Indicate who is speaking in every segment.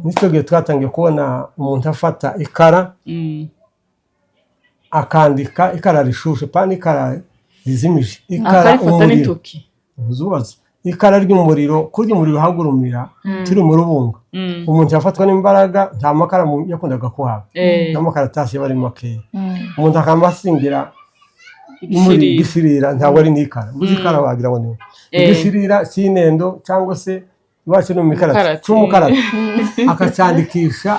Speaker 1: Nicyo gihe twatangiye kubona umuntu afata ikara, akandika, ikara rishushe, pana ikara rizimije, ikara
Speaker 2: akarifata
Speaker 1: umuriro
Speaker 2: n'intoki.
Speaker 1: Uzubaza ikara ry'umuriro, kurya umuriro uhagurumira turi mu rubunga. Umuntu yafatwa n'imbaraga, nta makara yakundaga kuhaba, n'amakaratasi yaba ari makeya. Umuntu akaba asingira muri
Speaker 2: Igishirira.
Speaker 1: Igishirira ntabwo ari n'ikara, uzi ikara wagira ngo ni igishirira cy'inendo cyangwa se iwacu ni mu mikarati.
Speaker 2: Umukarati.
Speaker 1: Cy'umukarati, akacyandikisha,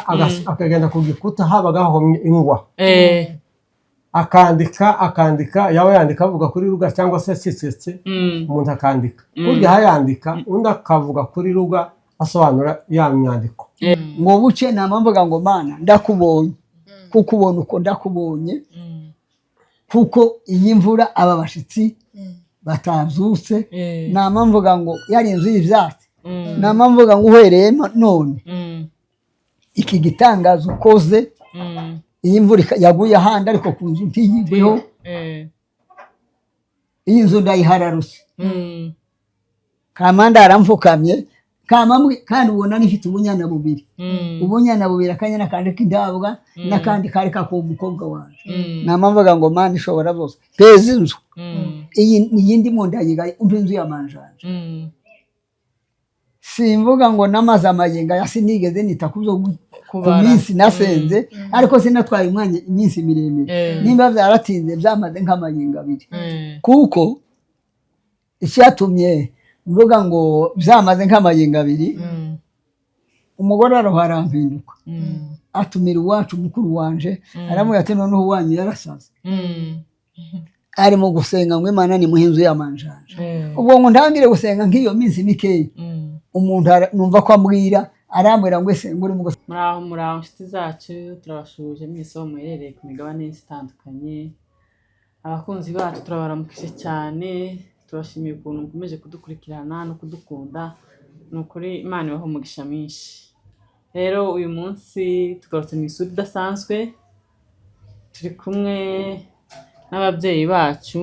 Speaker 1: akagenda ku gikuta habaga hahomye ingwa, akandika, akandika, yaba yandika avuga kuri ruga cyangwa se acecetse. Umuntu akandika kurya hayandika, undi akavuga kuri ruga asobanura ya myandiko.
Speaker 3: Ngo buce nama mvuga ngo: "Mana, ndakubonye," kuko ubona uko ndakubonye, kuko iyi mvura aba bashitsi batabyutse. Nama mvuga ngo yari inzu y'ibyatsi. Nama mvuga ngo uhereye none iki gitangaza ukoze, iyi mvura yaguye ahandi ariko ku nzu ntiyigweho, iyi nzu ndayihararutse. Kama ndaramfukamye kama kandi ubona nifite ubunyana bubiri, ubunyana bubiri, akanyana kanje k'indabwa n'akandi kari kakuba umukobwa wanje. Nama mvuga ngo: "Mana ishobora byose, peza inzu iyi, iyi ndimo ndayigaye, umva inzu y'amanjanja." Simvuga ngo namaze amayenga ya, sinigeze nita ku byo ku
Speaker 2: Kubara.
Speaker 3: minsi nasenze, ariko sinatwaye umwanya iminsi miremire. Nimba byaratinze, byamaze nk'amayenga 2, kuko icyatumye mvuga ngo byamaze nk'amayenga 2, umugore aroha arampinduka, atumira iwacu mukuru wanje, aramubwira ati: "Noneho uwanyu yarasaze, arimo gusenga ngo Imana nimuhe inzu y'amanjanja." Ubwo ngo ntangire gusenga nk'iyo minsi mikeya, umuntu numva ko ambwira, arambwira ngo: "Ese ngo urimo gusenga?"
Speaker 2: Muraho, muraho inshuti zacu, turabasuhuje mwese aho muherereye ku migabane y'isi itandukanye. Abakunzi bacu turabaramukije cyane, tubashimiye ukuntu mukomeje kudukurikirana no kudukunda. Ni ukuri Imana ibaha umugisha mwinshi. Rero uyu munsi tugarutse mu isura idasanzwe, turi kumwe n'ababyeyi bacu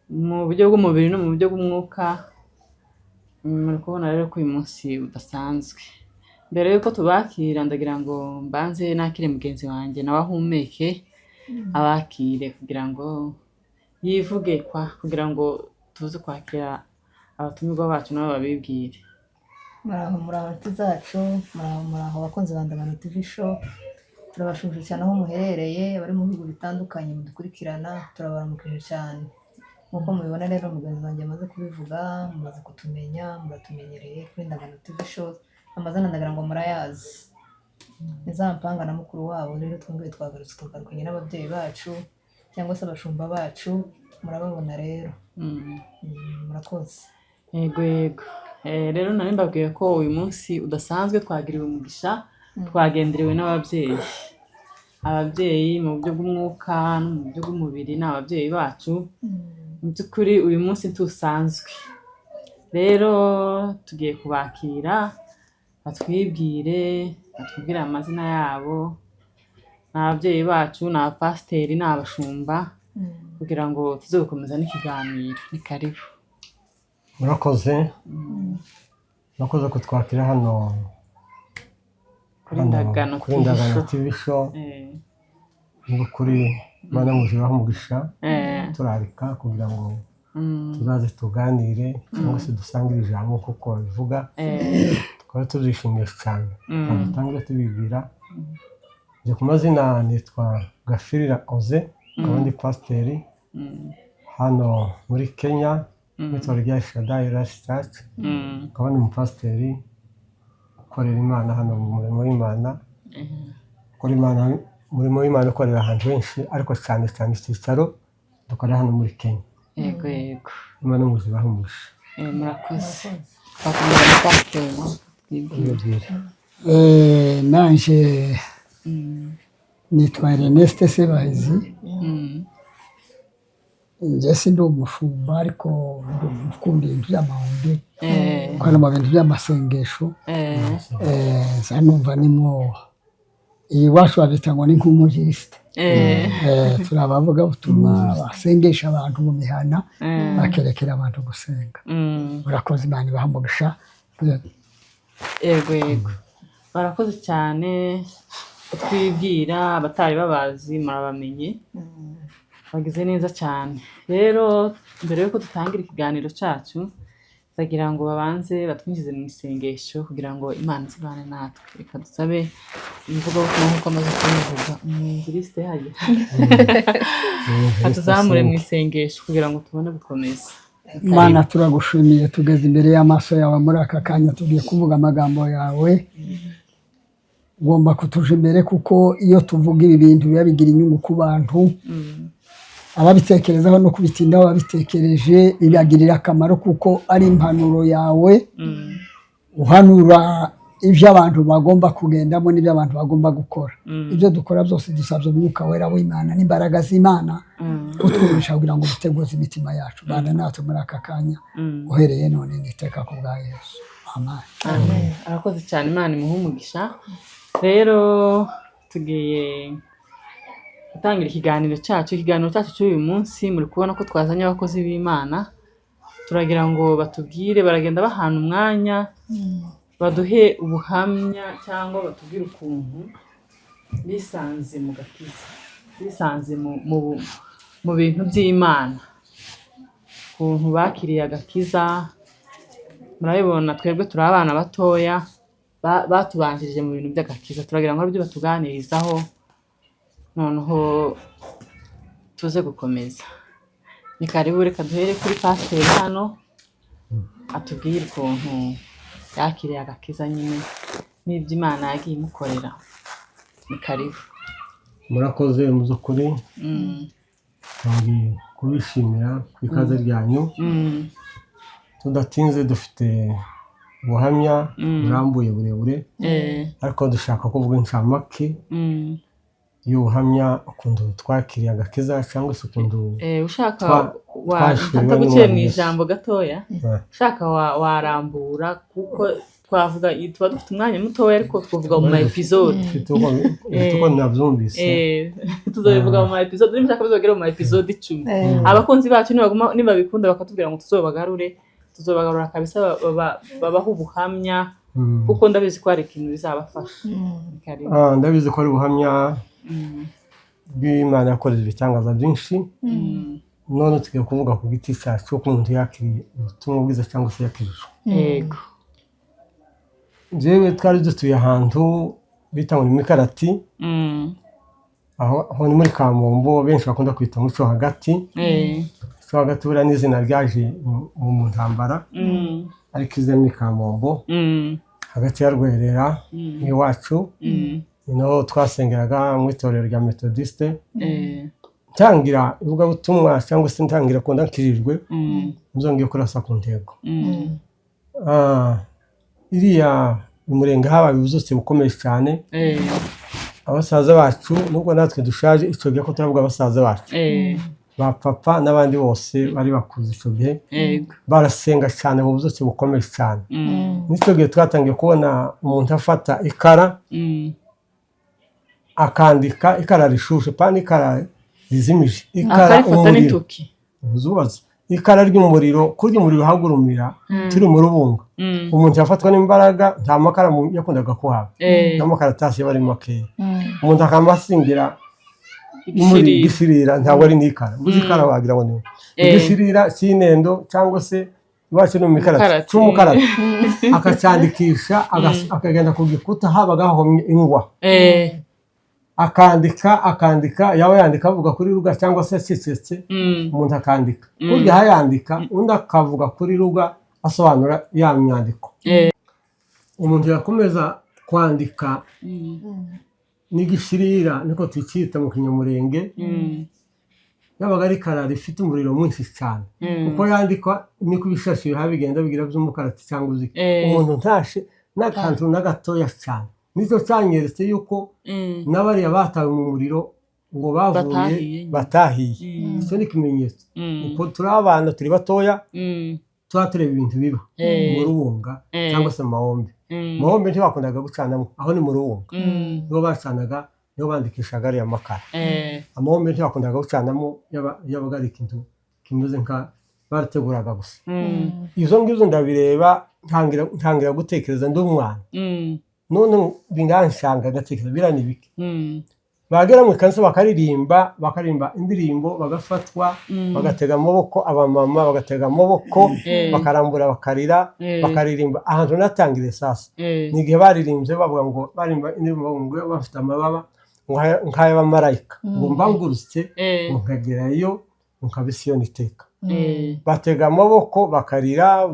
Speaker 2: mu buryo bw'umubiri no mu buryo bw'umwuka. Muri kubona rero ko uyu munsi udasanzwe. Mbere y'uko tubakira, ndagira ngo mbanze nakire mugenzi wanjye, nawe ahumeke abakire kugira ngo yivuge kwa kugira ngo tuze kwakira abatumirwa bacu nabo babibwire.
Speaker 4: Muraho, muraho inshuti zacu, muraho, muraho abakunzi ba Ndagano TV Show. Turabashuje cyane aho muherereye, abari mu bihugu bitandukanye mudukurikirana, turabaramukije cyane. Nk'uko mubibona rero, mugenzi wanjye amaze kubivuga, mumaze kutumenya, muratumenyereye kuri Ndagano TV Show. Amazina ndagira ngo murayazi. Ni za mpanga na mukuru wabo. Rero twongeye twagarutse, tugarukanye n'ababyeyi bacu cyangwa se abashumba bacu, murababona rero. Murakoze.
Speaker 2: Yego. Rero nari mbabwiye ko uyu munsi udasanzwe, twagiriwe umugisha, twagenderewe n'ababyeyi. Ababyeyi mu buryo bw'umwuka no mu buryo bw'umubiri ni ababyeyi bacu. Mu by'ukuri uyu munsi ntusanzwe. Rero tugiye kubakira batwibwire, batubwire amazina yabo. Ni ababyeyi bacu, ni abapasiteri, ni abashumba, kugira ngo tuze gukomeza n'ikiganiro. Ni karibu.
Speaker 1: Murakoze, murakoze kutwakira hano
Speaker 2: kuri
Speaker 1: hano
Speaker 2: Ndagano
Speaker 1: kuri
Speaker 2: TV
Speaker 1: Ndagano
Speaker 2: Show.
Speaker 1: TV Show. Ni ukuri Imana mu ijuru ibahe umugisha, turarika kugira ngo tuzaze tuganire cyangwa se dusangire ijambo nk'uko babivuga, tukaba tubyishimiye cyane. Dutangire tubibwira. Njye ku mazina nitwa Gafirira Oze, nkaba ndi pasiteri hano muri Kenya mu itorero rya Shaddai Life Church, nkaba ndi umupasiteri ukorera Imana hano mu murimo w'Imana, ukora Imana, umurimo w'Imana ukorera ahantu henshi, ariko cyane cyane icyicaro dukorera hano muri Kenya.
Speaker 2: Yego.
Speaker 1: Imana mu ijuru ibahe umugisha.
Speaker 2: Murakoze. Twakomeza na pasiteri twibwire.
Speaker 1: Twibwire.
Speaker 3: Nanje nitwa Ernest Sebahizi. Njye sindi umushumba, ariko ndi umuntu ukunda ibintu by'amahumbi, ukora mu bintu by'amasengesho. Nza numva nimwo iyi iwacu babita ngo ni nk'umujirisite. Turi abavugabutumwa basengesha abantu mu mihana, bakerekera abantu gusenga. Murakoze, Imana ibaha umugisha.
Speaker 2: Yego yego, barakoze cyane kutwibwira, abatari babazi murabamenye, bagize neza cyane. Rero mbere yuko dutangira ikiganiro cyacu, ndagira ngo babanze batwinjize mu isengesho kugira ngo Imana izibane natwe. Reka dusabe umuvugabutumwa nk'uko amaze kubivuga, umwinjilisite hajya atuzamure mu isengesho kugira ngo tubone gukomeza.
Speaker 3: Mana, turagushimiye, tugeze imbere y'amaso yawe muri aka kanya, tugiye kuvuga amagambo yawe. Ugomba kutuja imbere, kuko iyo tuvuga ibi bintu biba bigira inyungu ku bantu ababitekerezaho no kubitindaho. Babitekereje bibagirira akamaro, kuko ari impanuro yawe uhanura ibyo abantu bagomba kugendamo n'ibyo abantu bagomba gukora. Ibyo dukora byose, dusabye Umwuka Wera w'Imana n'imbaraga z'Imana kutwumvisha kugira ngo duteguze imitima yacu. Bana natwe muri aka kanya, uhereye none n'iteka, ku bwa Yesu, amen.
Speaker 2: Amen. Arakoze cyane, Imana imuhe umugisha. Rero tugiye gutangira ikiganiro cyacu. Ikiganiro cyacu cy'uyu munsi, muri kubona ko twazanye abakozi b'Imana. Turagira ngo batubwire, baragenda bahana umwanya, baduhe ubuhamya cyangwa batubwire ukuntu bisanze mu gakiza, bisanze mu bintu by'Imana, ukuntu bakiriye agakiza. Murabibona, twebwe turi abana batoya, batubanjirije mu bintu by'agakiza. Turagira ngo aribyo batuganirizaho, noneho tuze gukomeza. Ni karibu, reka duhere kuri pasiteri hano, atubwire ukuntu yakiriye agakiza nyine n'ibyo Imana yagiye imukorera. Ni karibu.
Speaker 1: Murakoze mu by'ukuri. Twongeye kubishimira ku ikaze ryanyu. Tudatinze, dufite ubuhamya burambuye burebure, ariko dushaka kuvuga inshamake y'ubuhamya, ukuntu twakiriye agakiza cyangwa se ukuntu
Speaker 2: Ushaka
Speaker 1: twashyiriweho
Speaker 2: ntaguciye mu
Speaker 1: n'Umwami Yesu.
Speaker 2: ijambo gatoya, ushaka warambura, kuko twavuga, tuba dufite umwanya mutoya, ariko twavuga mu ma episode.
Speaker 1: Mfite uko nabyumvise.
Speaker 2: Tuzabivuga mu ma episode, niba ushaka bizogere mu ma episode 10. Abakunzi bacu nibaguma nibabikunda bakatubwira ngo tuzobagarure, tuzobagarura kabisa, babahe ubuhamya, kuko ndabizi ko hari ikintu bizabafasha. Karibu.
Speaker 1: Ndabizi ko ari ubuhamya bw'Imana yakoze ibitangaza byinshi. None tugiye kuvuga ku giti cyacu, uko umuntu yakiriye ubutumwa bwiza cyangwa se yakirijwe. Njyewe twari dutuye ahantu bita ngo ni Mikarati, aho ni muri Kamombo, benshi bakunda kwita muco hagati. Muco hagati buriya n'izina ryaje mu ntambara, ariko izina ni Kamombo, hagati ya Rwerera n'iwacu. Ni naho twasengeraga mu itorero rya Metodiste. Ntangira ivugabutumwa cyangwa se ntangira kunda nkirijwe, nzongeye kurasa ku ntego. Iriya mu murenge habaye ububyutse bukomeye cyane. Abasaza bacu, nubwo natwe dushaje icyo gihe, ko turavuga abasaza bacu, ba papa n'abandi bose bari bakuze icyo gihe, barasenga cyane mu bubyutse bukomeye cyane. N'icyo gihe twatangiye kubona umuntu afata ikara, akandika, ikara rishushe pani, ikara rizimije, ikara
Speaker 2: akarifata
Speaker 1: umuriro
Speaker 2: n'intoki.
Speaker 1: Uzubaza ikara ry'umuriro, kurya umuriro uhagurumira turi mu rubunga. Umuntu yafatwa n'imbaraga, nta makara yakundaga kuhaba, n'amakaratasi yaba ari makeya. Umuntu akaba asingira muri
Speaker 2: Igishirira.
Speaker 1: Igishirira ntabwo ari n'ikara, mbuze ikara wagira ngo ni igishirira cy'inendo, cyangwa se iwacu ni mu mikarati,
Speaker 2: Mukarati.
Speaker 1: cy'umukarati, akacyandikisha, akagenda ku gikuta habaga hahomye ingwa, akandika, akandika, yaba yandika avuga kuri ruga cyangwa se acecetse. Umuntu akandika kurya hayandika, undi akavuga kuri ruga asobanura ya myandiko. Umuntu yakomeza kwandika n'igishirira, niko tukita mu Kinyamurenge. Yabaga ari ikara rifite umuriro mwinshi cyane. Uko yandikwa niko ibishashi biha bigenda bigira by'umukarati cyangwa uzi. Umuntu ntashe n'akantu na gatoya cyane. Nicyo cyanyeretse yuko n'abariya batawe mu muriro ngo bavuye
Speaker 2: Batahiye.
Speaker 1: Batahiye. Icyo ni ikimenyetso. Uko turi abana, turi batoya, tuba tureba ibintu biba mu rubunga cyangwa se mu mahombe. Mahombe ntibakundaga gucanamo, aho ni mu rubunga. Nibo bacanaga, nibo bandikishaga ariya makara. Amahombe ntibakundaga gucanamo, yabaga ari ikintu kimeze nka barateguraga gusa. Izo ngizo ndabireba. Ntangira gutekereza ndi umwana, none biranshanga, ngatekereza biriya ni ibiki. Bagera mu ikanisa bakaririmba, indirimbo, bagafatwa, bagatega amaboko, abamama bagatega amaboko, bakarambura, bakarira, bakaririmba. Ahantu natangiriye sasa ni igihe baririmbye bavuga ngo, baririmba indirimbo bavuga ngo bafite amababa nk'ay'abamarayika, ngo mbangurutse, ngo nkagerayo, nkaba Isiyoni iteka. Batega amaboko bakarira,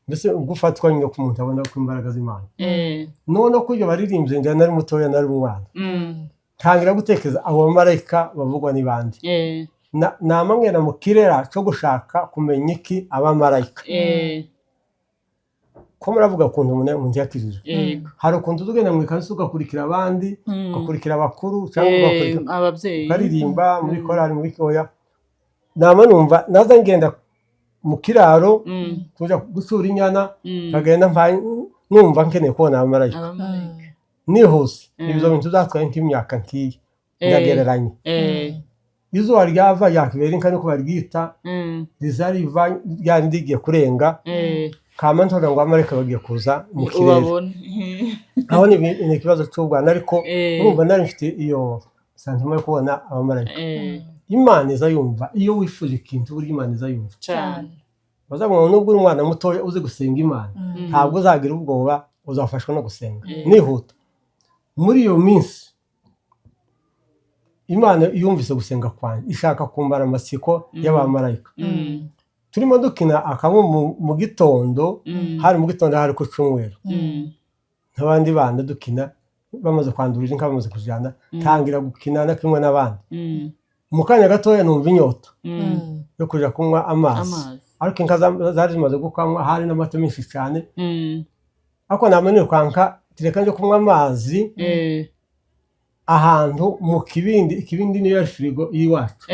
Speaker 1: mbese gufatwa nyine ku muntu abona ko imbaraga z'Imana. None ko ibyo baririmbye, njye nari mutoya, nari umwana, ntangira gutekereza abo bamarayika bavugwa ni bande. Nama ngenda mu kirera cyo gushaka kumenya iki abamarayika, ko muravuga ukuntu umuntu yakijijwe. Hari ukuntu tugenda mu ikanisa ugakurikira abandi, ugakurikira abakuru cyangwa ugakurikira
Speaker 2: Ababyeyi.
Speaker 1: ukaririmba muri korali, muri koya. Nama numva naza ngenda mu kiraro kuja gusura inyana, nkagenda numva nkeneye kubona abamarayika.
Speaker 2: Abamarayika.
Speaker 1: Nihuse, ibyo bintu byatwaye nk'imyaka nk'iyi, ndagereranya. Izuba ryava ryakibera inka, niko baryita, riza riva ryari rigiye kurenga, kama ntora ngo abamarayika bagiye kuza mu kirere.
Speaker 2: Ubabone.
Speaker 1: Aho ni ikibazo cy'ubwana, ariko urumva nari mfite iyo sentiment yo kubona abamarayika. Imana iza yumva iyo wifuje ikintu, burya Imana iza yumva.
Speaker 2: Cyane.
Speaker 1: Bazavuga ngo nubwo uri umwana mutoya uzi gusenga Imana, ntabwo uzagira ubwoba, uzafashwa no gusenga. Nihuta, muri iyo minsi Imana yumvise gusenga kwanjye, ishaka kumbara amatsiko y'abamarayika. Turimo dukina akabu mu gitondo, hari mu gitondo, hari ku cyumweru, nk'abandi bana dukina, bamaze kwandurira inka, bamaze kujyana, ntangira gukina na kimwe n'abandi. Mu kanya gatoya numva inyota yo kuja kunywa amazi,
Speaker 2: amazi.
Speaker 1: Ariko inka zari zimaze gukamwa, hari n'amata menshi cyane, ariko nama nirukanka, reka njye kunywa amazi ahantu mu kibindi. Ikibindi niyo yari firigo y'iwacu.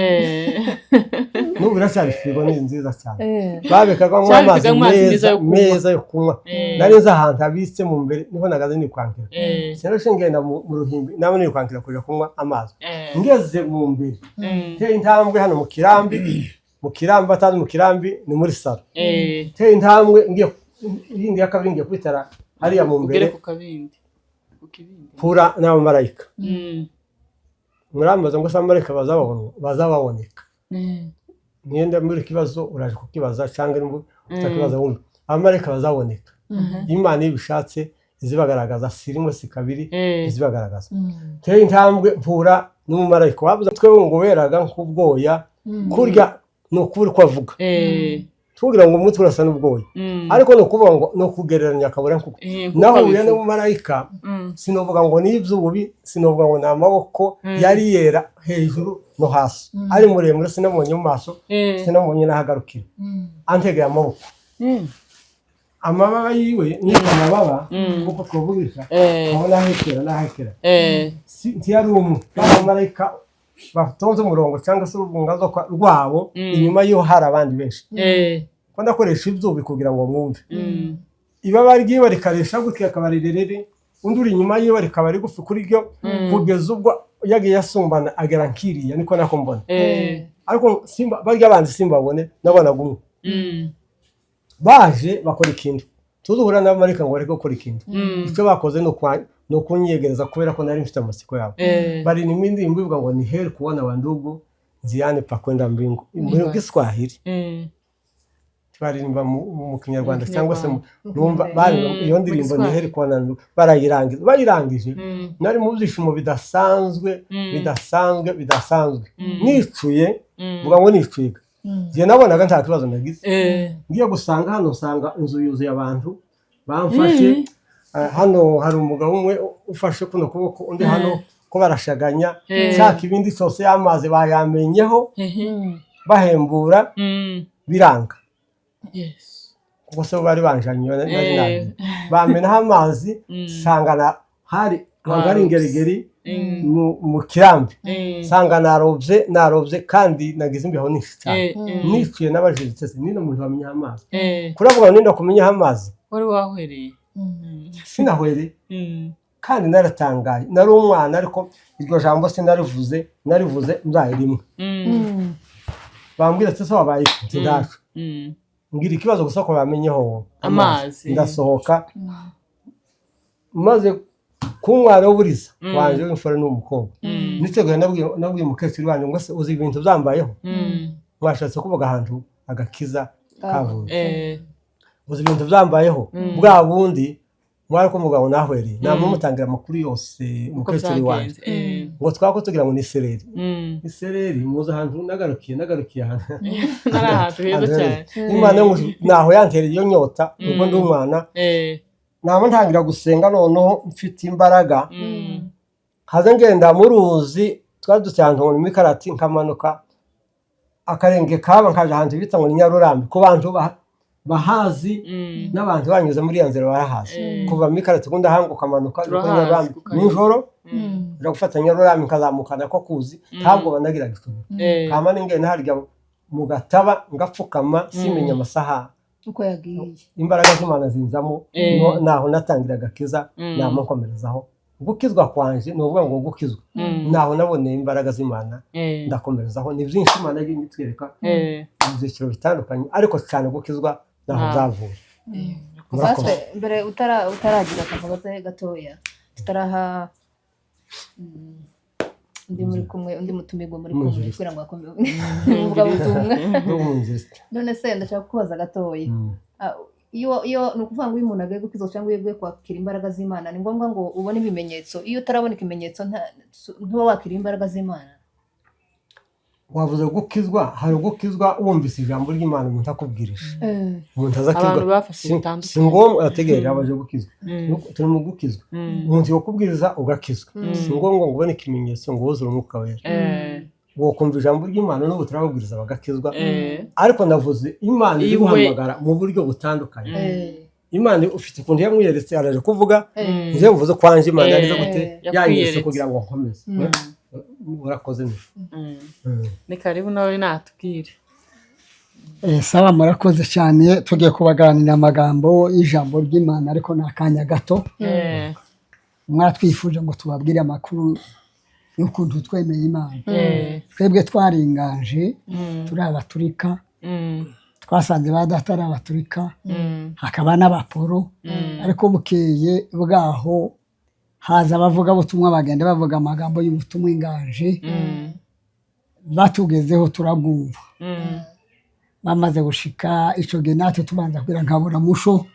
Speaker 1: N'ubu iracyari firigo, ni nziza cyane. Babikagamo amazi
Speaker 2: Cyabikagamo amazi meza
Speaker 1: meza
Speaker 2: yo kunywa.
Speaker 1: Meza yo kunywa. Nari nzi ahantu habitse mu mbere, niho nagaze nirukankira. Sinarushe ngenda mu ruhimbi, nabo nirukankira kuja kunywa amazi. Ngeze mu mbere, nteye intambwe hano mu kirambi, mu kirambi batazi mu kirambi ni muri salo, nteye intambwe ngiye yindi ya kabiri, ngiye kwitara hariya mu mbere,
Speaker 2: Ugere ku kabindi, ku kibindi.
Speaker 1: Mpura n'abamarayika. Murambaza ngo se abamarayika bazababoneka? Mwenda muri kibazo uraje kukibaza cyangwa nimba utakibaza wumva abamarayika bazaboneka. Imana iyo ibishatse izibagaragaza, si rimwe si kabiri, izibagaragaza. Teye intambwe mpura n'umumarayika wabuze twe ngo weraga nk'ubwoya, kurya ni ukubura uko avuga, tugira ngo umutwe urasa n'ubwoya, ariko ni ukuvuga ngo ni ukugereranya akabura nkuko
Speaker 2: Nkuko
Speaker 1: nahuye
Speaker 2: abivuga.
Speaker 1: n'umumarayika. Sinovuga ngo ni iby'ububi, sinovuga ngo ni amaboko, yari yera hejuru no hasi, ari muremure, sinamubonye mu maso, sinamubonye n'ahagarukira, antegeye amaboko, amababa yiwe ni amababa nkuko twavugisha, abona ahekera n'ahekera. Ntiyari umwe, abamarayika batonze umurongo cyangwa se urwungazo rwabo, inyuma yiho hari abandi benshi. Ko ndakoresha ibyubi kugira ngo mwumve, ibaba ryiwe rikaresha gutya, akaba rirerere, undi uri inyuma yiwe rikaba rigufi kuri ryo, kugeza ubwo yagiye asumbana agera nkiriya, niko nako mbona. Ariko simba barya bandi simbabone, nabonaga umwe. Baje bakora ikintu, tuzuhura n'abamarayika ngo bareke gukora ikintu. Icyo bakoze ni ukunyegereza, kubera ko nari mfite amatsiko yabo. Baririmba indirimbo ivuga ngo ni heri kuona wandugu njiani pa kwenda mbingu, mu Giswahili. Baririmba mu Kinyarwanda cyangwa se numva baririmba iyo
Speaker 2: Mu
Speaker 1: ndirimbo ni
Speaker 2: Giswahili.
Speaker 1: heri kuona ndugu. Barayirangiza, bayirangije, nari mu byishimo bidasanzwe, bidasanzwe, bidasanzwe. Nicuye, vuga ngo nicuye. Njye nabonaga nta kibazo nagize. Ngiye gusanga hano, nsanga inzu yuzuye abantu bamfashe. Hano hari umugabo umwe ufashe kuno kuboko, undi hano ko barashaganya, nshaka ibindi cyose y'amazi bayamenyeho, bahembura, biranga, kuko se bo bari banjanye, nari nagiye bamenaho amazi, nsanga hari ntabwo ari ingerigeri mu kirambi, nsanga narobye, narobye kandi nagize imbeho nyinshi cyane. Nicuye, n'abajije se nino muntu bamenyaho amazi, kuravuga ngo ninda kumenyaho amazi.
Speaker 2: Wari wahwereye.
Speaker 1: Sinahwereye, kandi naratangaye, nari umwana, ariko iryo jambo sinarivuze, narivuze mbaye rimwe. Bambwira ati se wabaye iki? Nti ndacu. Ngira ikibazo gusa ko bamenyeho
Speaker 2: Amazi.
Speaker 1: Ndasohoka, maze kunywa buriza wanje w'imfura n'umukobwa niteguye, nabwiye umukecuru wanjye ngo se uzi ibintu byambayeho? Mwashatse kuvuga ahantu agakiza kavuye. Uzi ibintu byambayeho? Bwa bundi mwari ko umugabo nahwereye namutangira amakuru yose
Speaker 2: Uko
Speaker 1: umukecuru wanjye
Speaker 2: byagenze.
Speaker 1: Ngo twako tugira ngo ni isereri, isereri muzi ahantu nagarukiye ahantu
Speaker 2: Nari ahantu heza cyane.
Speaker 1: Imana yo naho yantereye iyo nyota ubwo ndi umwana. Naba ntangira gusenga, noneho mfite imbaraga, haza ngenda mu ruzi twari dufite ahantu ngo ni muri karati, nkamanuka akarenge kaba nkaja ahantu bita ngo ni Nyarurambi, ku bantu bahazi n'abantu banyuze muri iyo nzira barahazi. Kuva muri karati kundi ahanga ukamanuka nuko
Speaker 2: Turahazi,
Speaker 1: Nyarurambi
Speaker 2: ku Karere.
Speaker 1: nijoro nja gufata Nyarurambi nkazamukana ko kuzi, ntabwo banagiraga isuku. Kama ningenda harya mu gataba ngapfukama, simenya amasaha
Speaker 4: uko yagiye.
Speaker 1: Imbaraga z'Imana zinzamo. Naho natangira agakiza. Nama nkomerezaho gukizwa kwanje, ni ukuvuga ngo gukizwa naho naboneye imbaraga z'Imana. Ndakomerezaho, ni byinshi Imana yagiye itwereka mu byiciro bitandukanye, ariko cyane gukizwa naho byavuye. Murakoze.
Speaker 4: Natwe mbere utaragira akavuga gatoya, tutaraha undi muri kumwe, undi mutumirwa muri kumwe
Speaker 1: Umwinjiristi.
Speaker 4: kugira ngo akomeze umuvugabutumwa.
Speaker 1: N'umwinjiristi.
Speaker 4: None se ndashaka kukubaza gatoya. Iyo ni ukuvuga ngo iyo umuntu agiye gukizwa cyangwa iyo agiye kwakira imbaraga z'Imana, ni ngombwa ngo ubone ibimenyetso? Iyo utarabona ikimenyetso ntuba wakira imbaraga z'Imana?
Speaker 1: Wavuze gukizwa, hari ugukizwa wumvise ijambo ry'Imana umuntu akubwirije, umuntu aza
Speaker 2: Abantu
Speaker 1: akizwa.
Speaker 2: bafashe bitandukanye.
Speaker 1: Si ngombwa, arategereje abaje gukizwa. Turi mu gukizwa, umuntu yakubwiriza ugakizwa, si ngombwa ngo ubone ikimenyetso ngo wuzure umwuka wera. Wokumva ijambo ry'Imana, n'ubu turababwiriza bagakizwa. Ariko navuze Imana iri guhamagara mu buryo butandukanye. Imana ufite ukuntu yamwiyeretse, araje kuvuga njyewe mvuze kwanje Imana yagize gute yanyeretse
Speaker 2: Yakwiyeretse.
Speaker 1: kugira ngo nkomeze. Urakoze neza.
Speaker 2: Ni karibu nawe natubwire.
Speaker 3: Sawa, murakoze cyane. Tugiye kubaganira amagambo y'ijambo ry'Imana, ariko ni akanya gato. Mwatwifuje ngo tubabwire amakuru y'ukuntu twemeye Imana. Twebwe twaringanje turi abaturika. Twasanze ba data ari abaturika, hakaba n'abaporo, ariko bukeye bwaho haza abavugabutumwa, bagenda bavuga amagambo y'ubutumwa inganje, batugezeho turabwumva. Bamaze gushika ico gihe, natwe tubanza kugira nkabura musho,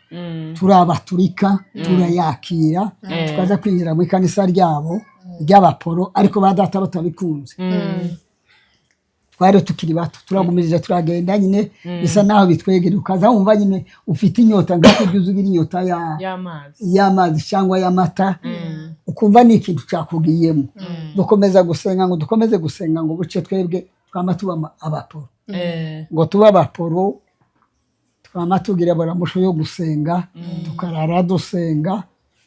Speaker 3: turi abaturika, turayakira, tukaza kwinjira mu ikanisa ryabo ry'abaporo, ariko ba data batabikunze. Twari tukiri bato, turagumiriza, turagenda nyine, bisa naho bitwegera, ukaza wumva nyine ufite inyota nk'uko ujya ugira inyota
Speaker 2: y'amazi,
Speaker 3: y'amazi cyangwa y'amata, ukumva ni ikintu cyakugiyemo. Dukomeza gusenga ngo dukomeze gusenga ngo buce twebwe twama tuba abaporo. Ngo tube abaporo, twama tugira buramusho yo gusenga, tukarara dusenga,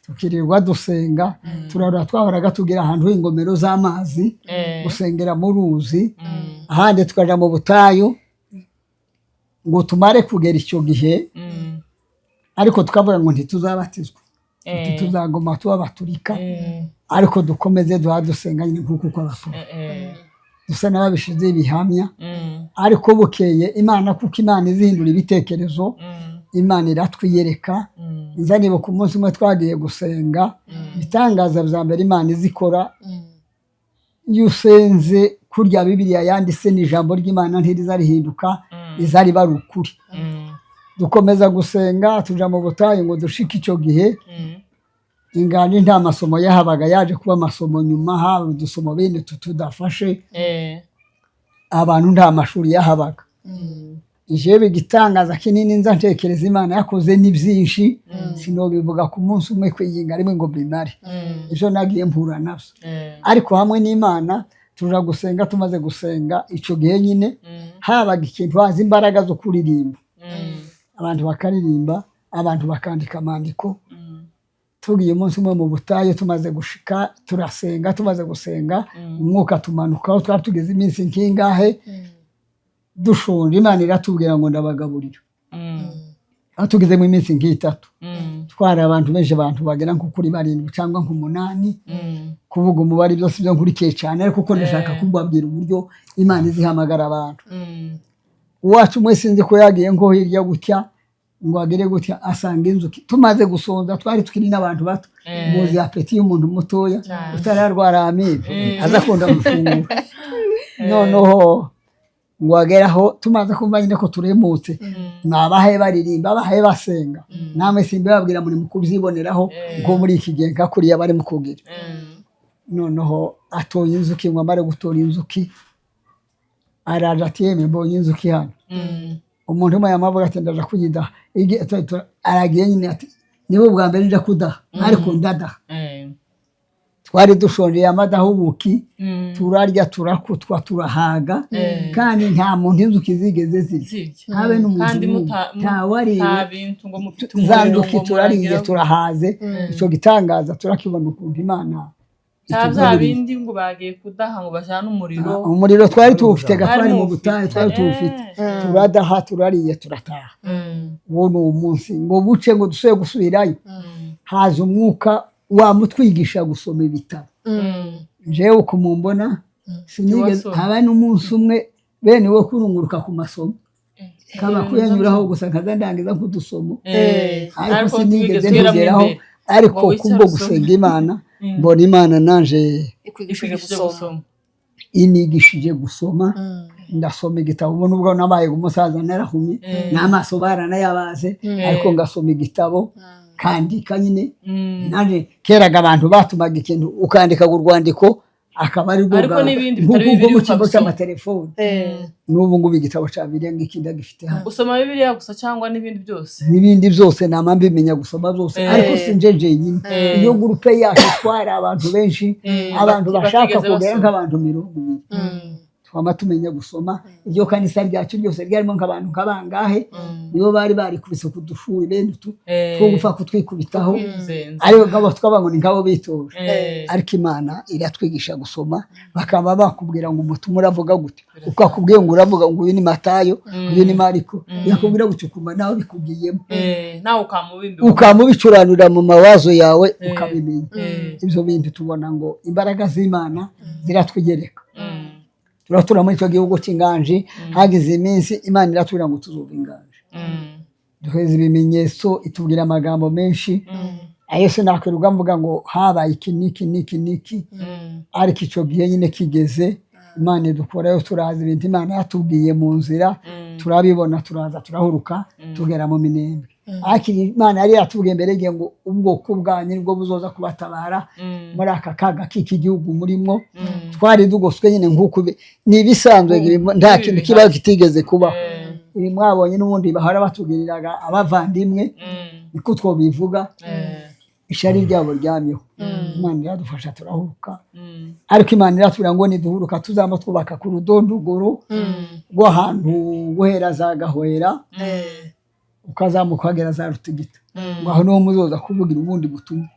Speaker 3: tukirirwa dusenga, turarara. Twahoraga tugira ahantu h'ingomero z'amazi, gusengera mu ruzi, ahandi tukaja mu butayu ngo tumare kugera icyo gihe. Ariko tukavuga ngo ntituzabatizwa, tuzaguma tuba abaturika, ariko dukomeze duha dusenga nyine nk'uko uko abaporo dusa n'ababishize ibihamya. Ariko bukeye Imana, kuko Imana izihindura ibitekerezo, Imana iratwiyereka. Nza nibuka umunsi umwe twagiye gusenga, ibitangaza bya mbere Imana izikora, iyo usenze kurya Bibiliya yanditse, ni ijambo ry'Imana ntiriza rihinduka, riza riba ari ukuri. Dukomeza gusenga, tuja mu butayu ngo dushike icyo gihe. Ingani nta masomo yahabaga, yaje kuba amasomo nyuma, haba udusomo bindi tudafashe abantu, nta mashuri yahabaga. Jewe igitangaza kinini nza ntekereza Imana yakoze ni byinshi, sinobivuga ku munsi umwe kwiyinga rimwe ngo mbimare ibyo nagiye mpura nabyo. Ariko hamwe n'Imana tuja gusenga, tumaze gusenga icyo gihe nyine habaga ikintu, haza imbaraga zo kuririmba, abantu bakaririmba, abantu bakandika amandiko. Tugiye umunsi umwe mu butayu, tumaze gushika turasenga, tumaze gusenga umwuka tumanukaho. Twari tugeze iminsi nk'ingahe dushonje, Imana iratubwira ngo ndabagaburira. Aho tugeze mu minsi nk'itatu, twari abantu benshi, abantu bagera nko kuri barindwi cyangwa nk'umunani. Kuvuga umubare byose ibyo nkurikiye cyane, ariko kuko ndashaka kubabwira uburyo Imana izihamagara abantu. Uwacu umwe sinzi ko yagiye nko hirya gutya ngo agere gutya asanga inzuki. Tumaze gusonza, twari tukiri n'abantu bato, muzi appétit y'umuntu mutoya utararwara amibe, aza akunda gufungura. Noneho ngo ageraho, tumaze kumva nyine ko turemutse, mwabahe baririmba, bahaye basenga, namwe simba babwira, muri mu kubyiboneraho nko muri iki gihe nka kuriya bari mu kugira. Noneho atoye inzuki, ngo amare gutora inzuki araje ati: "Yemwe, mbonye inzuki hano." Umuntu umwe yamavuga ati: "Ndaja kuyidaha." Aragiye nyine ati: "Niba ubwa mbere nja kudaha, ariko ndadaha." Twari dushonje, amadaha ubuki, turarya, turakutwa, turahaga, kandi nta muntu inzuki zigeze zirya.
Speaker 5: Zirya.
Speaker 3: Habe n'umuntu
Speaker 5: Kandi
Speaker 3: n'umwe. Ntawariwe.
Speaker 5: Nta bintu ngo mufite
Speaker 3: Za
Speaker 5: umuriro
Speaker 3: nzuki
Speaker 5: ngo
Speaker 3: turariye,
Speaker 5: muragira.
Speaker 3: turahaze. Icyo gitangaza turakibona ukuntu Imana
Speaker 5: Nta bya
Speaker 3: itugaburiye.
Speaker 5: bindi ngo bagiye kudaha ngo bajane umuriro.
Speaker 3: Umuriro twari tuwufite ga,
Speaker 5: Mwari
Speaker 3: twari mu
Speaker 5: muwufite.
Speaker 3: butayu, twari tuwufite. Turadaha, turariye, turataha. Uwo ni umunsi ngo buce ngo dusubire gusubirayo, haza umwuka wamutwigisha gusoma ibitabo. Jewe uko mumbona sinigeze
Speaker 5: Ntiwasoma.
Speaker 3: haba n'umunsi umwe bene wo kurunguruka ku masomo, kaba kuyanyuraho gusa nkaza ndangiza nk'udusomo, ariko
Speaker 5: Ariko
Speaker 3: sinigeze
Speaker 5: ntiwigeze ugeramo
Speaker 3: ntugeraho.
Speaker 5: imbere.
Speaker 3: Ariko
Speaker 5: Ngo wicare
Speaker 3: kubwo
Speaker 5: usome.
Speaker 3: gusenga Imana, mbona Imana nanje
Speaker 4: ikwigishije
Speaker 5: ikwigishije
Speaker 4: gusoma.
Speaker 5: Gusoma.
Speaker 3: Inigishije gusoma, ndasoma igitabo. Ubu nubwo nabaye umusaza, narahumye n'amaso baranayabaze, ariko ngasoma igitabo kandika nyine. Nanjye keraga abantu batumaga ikintu, ukandika urwandiko akaba ari rwo
Speaker 5: Ariko n'ibindi bitari
Speaker 3: nk'uko
Speaker 5: Bibiliya
Speaker 3: mu cyimbo
Speaker 5: ukabisoma.
Speaker 3: cy'amatelefoni. N'ubu ngubu igitabo cya Bibiliya ngiki ndagifite hano.
Speaker 5: Usoma Bibiliya gusa cyangwa n'ibindi byose?
Speaker 3: N'ibindi byose, nama mbimenya gusoma byose. Ariko si nje jenyine, iyo groupe yacu twari abantu benshi, abantu bashaka
Speaker 5: batigeze
Speaker 3: kugera
Speaker 5: basoma.
Speaker 3: nk'abantu 20. Twama tumenya gusoma. Iryo kanisa ryacu ryose ryarimo nk'abantu nka bangahe, nibo bari barikubise ku dushuri bene utu two gupfa kutwikubitaho,
Speaker 5: Kwizenza.
Speaker 3: ariko nk'abo twaba ngo ni nk'abo bitoje. Ariko Imana iratwigisha gusoma, bakaba bakubwira ngo umutumwa uravuga gute, ukakubwira ngo uravuga ngo uyu ni Matayo, uyu ni Mariko, yakubwira gutyo ukumva nawe bikugiyemo.
Speaker 5: Nawe ukamubimbi.
Speaker 3: Ukamubicuranurira mu mawazo yawe, ukabimenya. Ibyo bintu tubona ngo imbaraga z'Imana ziratwigereka. Turatura muri icyo gihugu cy'inganji. Hagize iminsi Imana iratubwira ngo tuzuva inganji, duheza ibimenyetso, itubwira amagambo menshi, ayo sinakwirirwa mvuga ngo habaye iki n'iki n'iki n'iki. Ariko icyo gihe nyine kigeze, Imana idukurayo, turaza, ibintu Imana yatubwiye mu nzira turabibona, turaza, turahuruka, tugera mu Minembwe. Ariko Imana yari yatubwiye mbere y'igihe ngo ubwoko bwanyu nibwo buzoza kubatabara muri aka kaga k'iki gihugu murimo. Twari dugoswe nyine nk'uko ni ibisanzwe, nta
Speaker 5: Ibi
Speaker 3: kintu
Speaker 5: bihari.
Speaker 3: kibaho kitigeze kubaho. Ibi mwabonye n'ubundi bahora batugiriraga abavandimwe, niko twobivuga, ishyari ryabo ryamyeho. Imana iradufasha turahuruka. Ariko Imana iratubwira ngo niduhuruka tuzaba twubaka ku rudondogoro rw'ahantu guhera za Gahwera, ukazamuka ukagera za Rutigita, ngo aho niho muzoza kuvugira ubundi butumwa.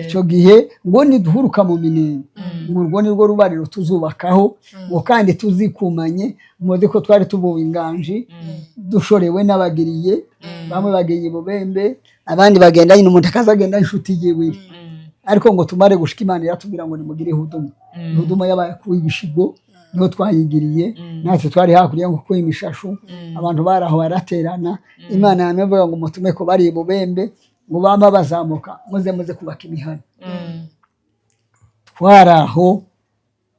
Speaker 3: Icyo gihe ngo niduhuruka mu Minembwe, ngo urwo ni rwo rubariro tuzubakaho, ngo kandi tuzikumanye. Muzi ko twari tubuwe inganji, dushorewe n'abagiriye, bamwe bagiye i Bubembe, abandi bagenda nyine, umuntu akaza agenda inshuti yiwe. Ariko ngo tumare gushika, Imana iratubwira ngo nimugire ihudumu. Ihudumu yabaye ku ibishigo, niho twayigiriye. Natwe twari hakurya ngo kuko imishashu, abantu bari aho baraterana. Imana yamye ivuga ngo mutume ko bari i Bubembe, ngo bama bazamuka, muze muze kubaka imihana. Twari aho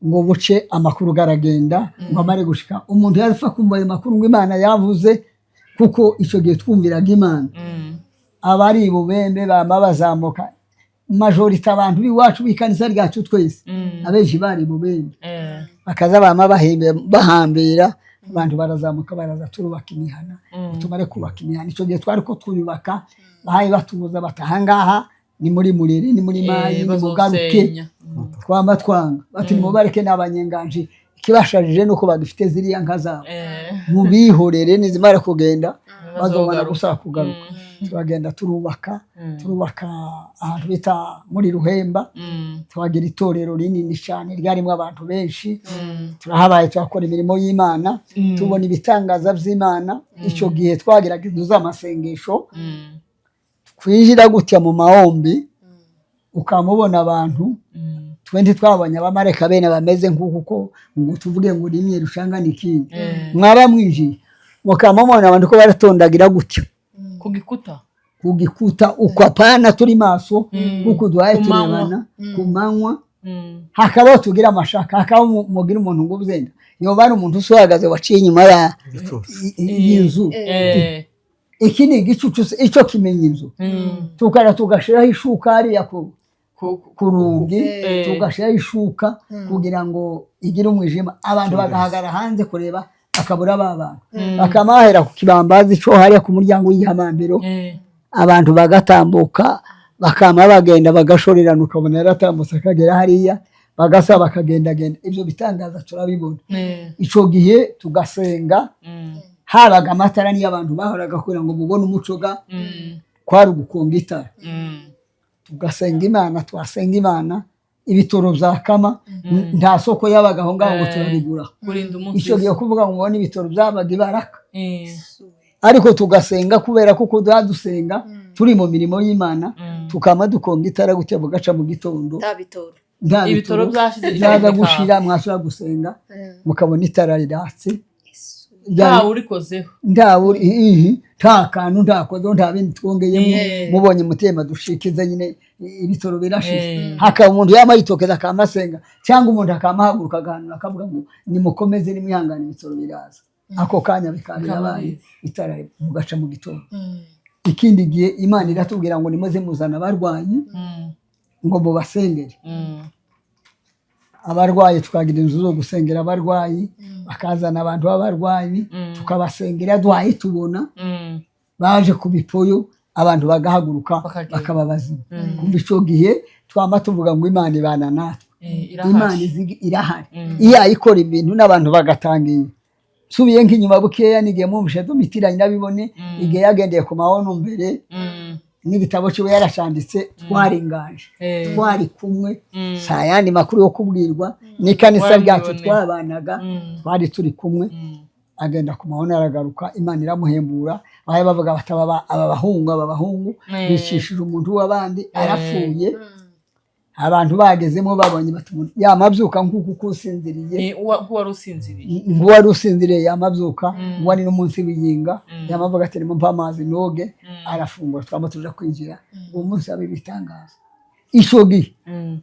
Speaker 3: ngo buce, amakuru garagenda, ngo amare gushika, umuntu yapfa kumva ayo makuru ngo Imana yavuze, kuko icyo gihe twumviraga Imana. Abari i Bubembe bama bazamuka, majorité abantu b'iwacu b'ikanisa ryacu twese, abenshi bari i Bubembe, bakaza bama bahambira abantu, barazamuka, baraza, turubaka imihana. Tumare kubaka imihana, icyo gihe twari ko twubaka, bahaye batubuza bati: "Ahangaha ni muri Murere, ni muri Mayi, nimugaruke."
Speaker 5: Bazosenya.
Speaker 3: Twamba twanga, bati: "Nimubareke, ni abanyenganji, ikibashajije nuko bagifite ziriya nka zabo, mubihorere, nizimara kugenda bazobona
Speaker 5: Bazogaruka."
Speaker 3: gusa kugaruka. Turagenda turubaka, turubaka ahantu bita muri Ruhemba. Tuhagira itorero rinini cyane ryarimo abantu benshi. Turahabaye, tuhakora imirimo y'Imana, tubona ibitangaza by'Imana. Icyo gihe twagiraga inzu z'amasengesho, twinjira gutya mu mahombi ukamubona abantu. Twe ntitwabonye abamareka bene bameze nk'uko uko ngo tuvuge ngo ni imyeru cyangwa ni ikindi. Mwaba mwinjiye. Mukaba mubona abantu ko baratondagira gutya
Speaker 5: Ku gikuta.
Speaker 3: Ku gikuta uko, apana turi maso kuko duhaye
Speaker 5: Ku manywa.
Speaker 3: turebana ku manywa. Hakabaho tugira amashaka, hakabaho mugira umuntu ngo uzenda yoba ari umuntu usohagaze waciye inyuma ya
Speaker 1: Igicucu.
Speaker 3: y'inzu. Iki ni igicucu se, icyo kimenya inzu. Tukajya tugashiraho ishuka hariya ku rugi, tugashiraho ishuka kugira ngo igire umwijima, abantu bagahagarara hanze kureba, bakabura ba bantu, bakamahera ku kibambazi cyo hariya ku muryango w'igihamambiro. Abantu bagatambuka, bakama bagenda bagashorerana, ukabona yaratambutse akagera hariya, bagasa bakagendagenda. Ibyo bitangaza turabibona. Icyo gihe tugasenga. Habaga amatara niyo abantu bahoraga kugira ngo mubone umuco ga kwari ugukonga itara. Tugasenga Imana, twasenga Imana ibitoro byakama. Nta soko yabaga aho ngaho ngo turabigura.
Speaker 5: Kurinda umunsi.
Speaker 3: Icyo gihe kuvuga ngo mubone ibitoro byabaga ibaraka. Ariko tugasenga kubera ko duha dusenga turi mu mirimo y'Imana, tukama dukonga itara gutya bugaca mu gitondo.
Speaker 4: Nta bitoro.
Speaker 3: Nta
Speaker 5: Ibitoro byashize,
Speaker 3: byaza
Speaker 5: itara
Speaker 3: gushira, mwashobora gusenga mukabona itara riratse.
Speaker 5: Ntawe urikozeho.
Speaker 3: Ntawe ihi, nta kantu ntakozeho, nta bindi twongeyemo. Mubonye mutima dushikize nyine ibitoro birashize. Hakaba umuntu yama yitokeza akamasenga, cyangwa umuntu akamahaguruka agahanura akavuga ngo nimukomeze, nimwihangane, ibitoro biraza ako kanya, bikaba birabaye, itara mugaca mu gitondo. Ikindi gihe Imana iratubwira ngo nimuze muzana abarwayi ngo mubasengere. Abarwayi tukagira inzu zo gusengera abarwayi, bakazana abantu b'abarwayi, tukabasengera duhaye tubona baje ku bipoyo, abantu bagahaguruka,
Speaker 5: Bakagenda.
Speaker 3: bakaba bazima. Kuva icyo gihe twama tuvuga ngo Imana ibana natwe.
Speaker 5: Irahari.
Speaker 3: Imana irahari iyo ayikora ibintu n'abantu bagatangira. Nsubiye nk'inyuma bukeya, n'igihe mwumvishe Domitira Nyirabibone, igihe yagendeye ku mahono mbere n'igitabo cyiwe yaracanditse, twaringanje, twari kumwe. Si ayandi makuru yo kubwirwa n'ikanisa ryacu
Speaker 5: Warabiboneye.
Speaker 3: twabanaga, twari turi kumwe. Agenda ku mahono aragaruka, Imana iramuhembura. Aho bavuga bati aba bahungu, aba bahungu bicishije umuntu w'abandi arapfuye. Abantu bagezemo babonye bati yamabyuka nk'uko uko usinziriye.
Speaker 5: Nk'uwari usinziriye.
Speaker 3: Nk'uwari usinziriye yamabyuka, uwari n'umunsi w'iyinga yamavuga ati nimumpe amazi noge. Arafungura, twaba tuja kwinjira uwo munsi aba ibitangaza. Ico gihe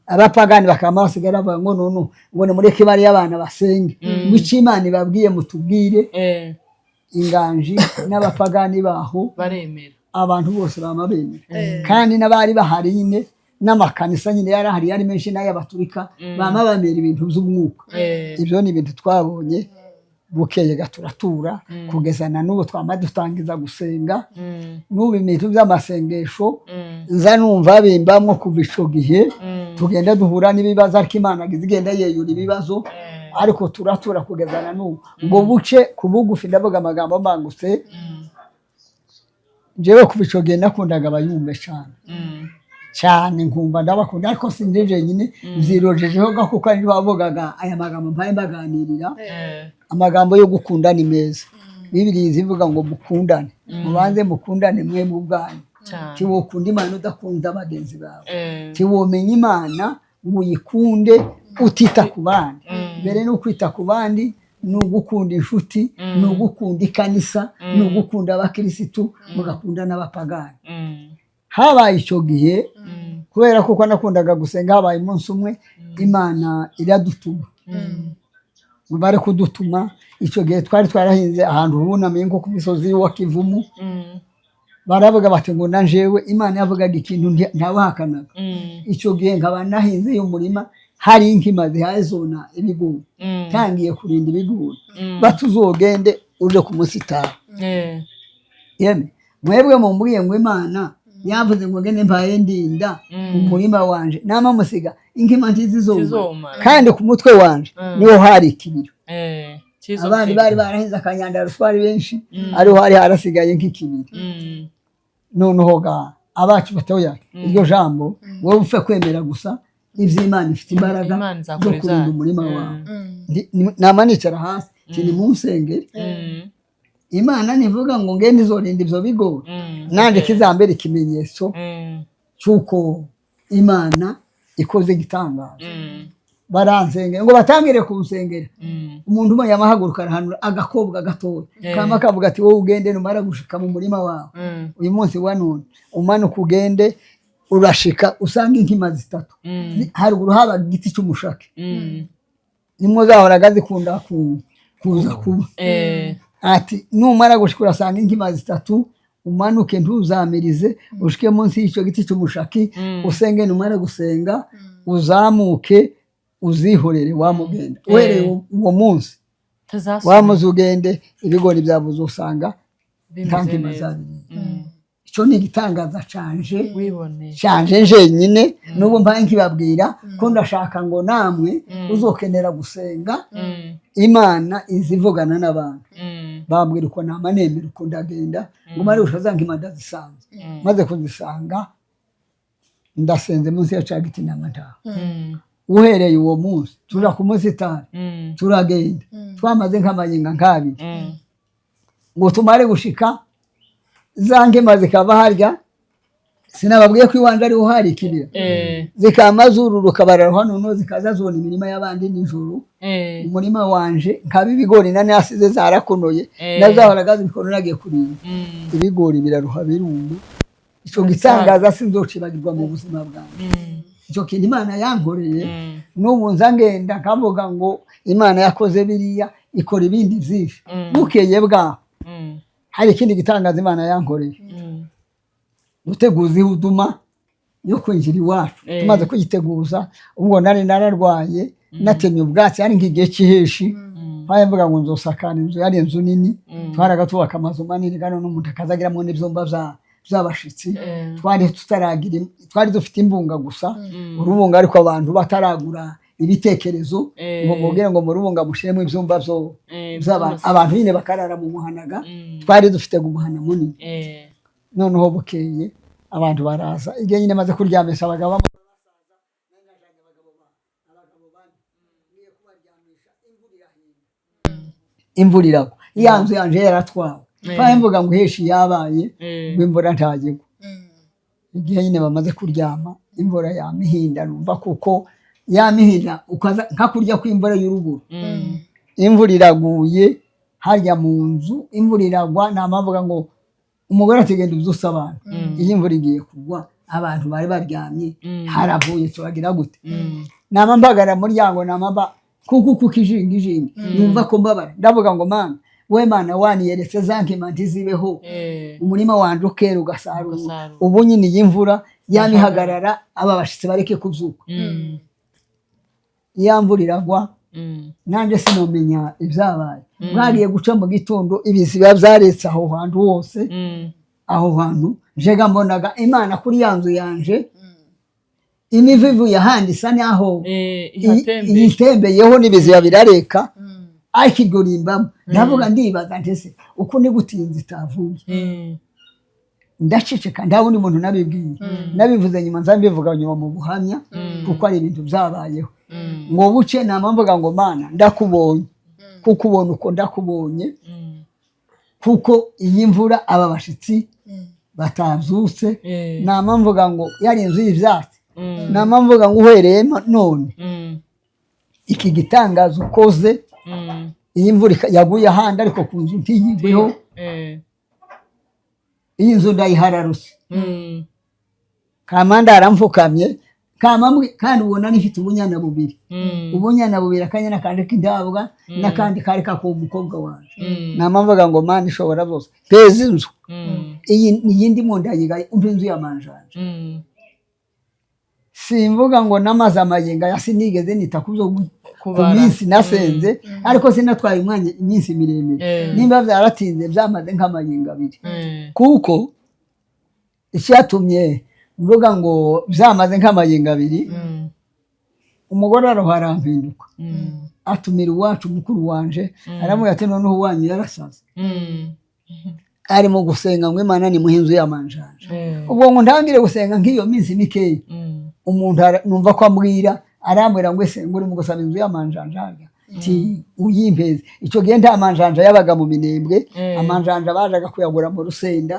Speaker 3: abapagani bakaba basigara bavuga ngo nono, ngo nimureke bariya abana basenge, ngo icyo Imana ibabwiye mutubwire. Inganji n'abapagani baho
Speaker 5: Baremera.
Speaker 3: Abantu bose bama bemera, kandi n'abari bahari nyine n'amakanisa nyine yari ahari yari menshi n'ay'abaturika, bama bamera ibintu by'umwuka. Ibyo ni ibintu twabonye. Bukeye turatura kugeza na n'ubu twama dutangiza gusenga. N'ubu ibintu by'amasengesho nza numva bimbamwo kuva ico gihe. Tugenda duhura n'ibibazo, ariko Imana igenda yeyura ibibazo. Ariko turatura kugeza na n'ubu ngo buce ku bugufi. Ndavuga amagambo mbangutse. Njyewe kuva ico gihe nakundaga abayumbe cyane cyane, nkumva ndabakunda, ariko sinjye jenyine byirojejeho ga, kuko ari bavugaga aya magambo mpaye mbaganirira. Amagambo yo gukunda ni meza. Bibiliya ivuga ngo mukundane, mubanze mukundane mwebwe ubwanyu.
Speaker 5: Cyane.
Speaker 3: Ntiwokunda Imana udakunda bagenzi bawe. Ntiwomenya Imana ngo uyikunde utita ku bandi. Mbere ni ukwita ku bandi, ni ugukunda inshuti, ni ugukunda ikanisa, ni ugukunda abakirisitu, mugakunda n'abapagani. Habaye icyo gihe kubera kuko nakundaga gusenga, habaye umunsi umwe Imana iradutuma, bari kudutuma. Icyo gihe twari twarahinze ahantu hunamiye nko ku misozi wa Kivumu. Baravuga bati ngo na jewe Imana yavugaga ikintu ntawahakanaga. Icyo gihe nkaba nahinze umurima, hari inkima zihaye zona ibigori, ntangiye kurinda ibigori. Batuzogende uje ku musitari. Yeme mwebwe mumbwiye ngo Imana yavuze ngo ngende mbaye ndinda umurima wanje, nama musiga inkima ntizizoma?
Speaker 5: Ntizizomara.
Speaker 3: Kandi ku mutwe wanje niho hari ikibiro.
Speaker 5: Kizo
Speaker 3: Abandi
Speaker 5: pe.
Speaker 3: bari barahinze akanyandaro, twari benshi, ariho hari harasigaye nk'ikibiri. Noneho ga abacu batoya, iryo jambo wowe upfe kwemera gusa ivy'Imana ifite imbaraga
Speaker 5: Imana
Speaker 3: zo
Speaker 5: izakora
Speaker 3: kurinda
Speaker 5: ibyayo.
Speaker 3: umurima wawe. Nama nicara hasi nti nimunsengere, Imana nivuga ngo ngende izorinda ivyo bigori, nanje kizambere ikimenyetso cy'uko Imana ikoze igitangaza. Baransengera ngo batangire kunsengera, umuntu umwe yamahaguruka arahanura agakobwa gatoya, kama kavuga ati: "Wowe ugende, numara gushika mu murima wawe uyu munsi wa none, umanuka ugende, urashika usanga inkima zitatu." Haruguru habaga igiti cy'umushake, nimwo zahoraga zikunda kuza kuba. Ati: "Numara gushika urasanga inkima zitatu, umanuke ntuzamirize, ushike munsi y'icyo giti cy'umushaki, usenge. Numara gusenga uzamuke uzihorere." Wamugenda uhereye uwo munsi,
Speaker 5: Tazasubira.
Speaker 3: wamuze ugende, ibigori byabuze usanga nta
Speaker 5: Bimeze
Speaker 3: nkima
Speaker 5: neza.
Speaker 3: zabiriye. Icyo ni igitangaza canje
Speaker 5: Wiboneye.
Speaker 3: canje njenyine. N'ubu mbaye nkibabwira ko ndashaka ngo namwe uzokenera gusenga, Imana izivugana n'abantu. Bambwira uko, nama nemera uko, ndagenda ngo mare ushaza nkima ndazisanze. Maze kuzisanga, ndasenze munsi ya ca giti, nama ntaha. Uhereye uwo munsi tuja ku musitari, turagenda, twamaze nk'amayinga nk'abiri, ngo tumare gushika za nkima zikava harya. Sinababwiye ko iwanje ariho hari ikibira? Zikama zururuka, bararuha, noneho zikaza zona imirima y'abandi nijoro. Umurima wanje nkaba ibigori nani nasize zarakonoye, nazahoraga zibikora nagiye kurinda. Ibigori biraruha, biruma. Icyo gitangaza sinzocibagirwa mu buzima bwanjye. Icyo kintu Imana yankoreye, n'ubu nza ngenda nkavuga ngo Imana yakoze biriya, ikora ibindi byinshi. Bukeye bwaho hari ikindi gitangaza Imana yankoreye. Guteguza ihuduma yo kwinjira iwacu. Tumaze kuyiteguza, ubwo nari nararwaye, natemye ubwatsi, ari nk'igihe cy'iheshi. Mpaye mvuga ngo nzosakara inzu, yari inzu nini. Twaraga tubaka amazu manini kandi n'umuntu akazagiramo n'ibyumba by'abashitsi. Twari tutaragira, twari dufite imbunga gusa, urubunga, ariko abantu bataragura ibitekerezo ngo mubwire ngo mu rubunga mushyiremo ibyumba byo by'abantu, abantu nyine bakarara mu muhanaga. Twari dufite umuhana munini. Noneho bukeye abantu baraza, igihe nyine maze kuryamisha abagabo, imvura iragwa, ya nzu yanje yaratwawe. Twari mvuga ngo heshi yabaye, ngo imvura ntagigwa. Igihe nyine bamaze kuryama, imvura yamihinda, numva kuko yamihinda ukaza nka kurya kw'imvura y'urubura. Imvura iraguye harya mu nzu, imvura iragwa, namavuga ngo umugore ati: "Genda ubyuse abantu, iyi mvura igiye kugwa, abantu bari baryamye, haravuye, turagira gute?" Nama mbagara muryango, nama mba kuko ukijingijingi, numva ko mbabara. Ndavuga ngo: "Mana we, Mana waniyeretse za nkima ntizibeho, umurima wanje ukera ugasarura."
Speaker 5: Ugasarura.
Speaker 3: Ubu nyine iyi mvura yamihagarara, aba bashitsi bareke kubyuka. Ya mvura iragwa, nanjye sinomenya ibyabaye. Bwagiye guca mu gitondo, ibizi biba byaretse aho hantu hose. Aho hantu njega mbonaga Imana kuri ya nzu yanje, imivu ivuye ahandi isa n'aho
Speaker 5: ihatembeye.
Speaker 3: Iyitembeyeho n'ibiziba birareka, ariko iryo rimbamo. Ndavuga, ndibaza ndetse uko ni gutinza itavuye. Ndaceceka, nta wundi muntu nabibwiye. Nabivuze nyuma, nza mbivuga nyuma mu buhamya, kuko ari ibintu byabayeho. Ngo buce, nama mvuga ngo: "Mana ndakubonye, kuko ubona uko ndakubonye, kuko iyi mvura aba bashitsi batabyutse." Nama mvuga ngo yari inzu y'ibyatsi. Nama mvuga ngo uhereye none iki gitangaza ukoze, iyi mvura yaguye ahandi ariko ku nzu ntiyigweho, iyi nzu ndayihararutse. Kama ndaramfukamye, kama kandi ubona nifite ubunyana bubiri, ubunyana bubiri, akanyana kanje k'indabwa n'akandi kari kakuba umukobwa wanje. Nama mvuga ngo: "Mana ishobora byose, peza inzu iyi, iyi ndimo ndayigaye, umva inzu y'amanjanja." Simvuga ngo namaze amayenga ya, sinigeze nita ku byo ku
Speaker 5: Kubara.
Speaker 3: minsi nasenze, ariko sinatwaye umwanya iminsi miremire. Nimba byaratinze, byamaze nk'amayenga 2. Kuko icyatumye mvuga ngo byamaze nk'amayenga 2, umugore aroha arampinduka, atumira iwacu mukuru wanje, aramubwira ati: "Noneho uwanyu yarasaze, arimo gusenga ngo Imana nimuhe inzu y'amanjanja." Ubwo ngo ntangire gusenga nk'iyo minsi mikeya, umuntu numva ko ambwira, arambwira ngo: "Ese ngo urimo gusaba inzu y'amanjanja harya?" Ti uyimpeze. Icyo gihe nta manjanja yabaga mu Minembwe. Amanjanja bajaga kuyagura mu Rusenda,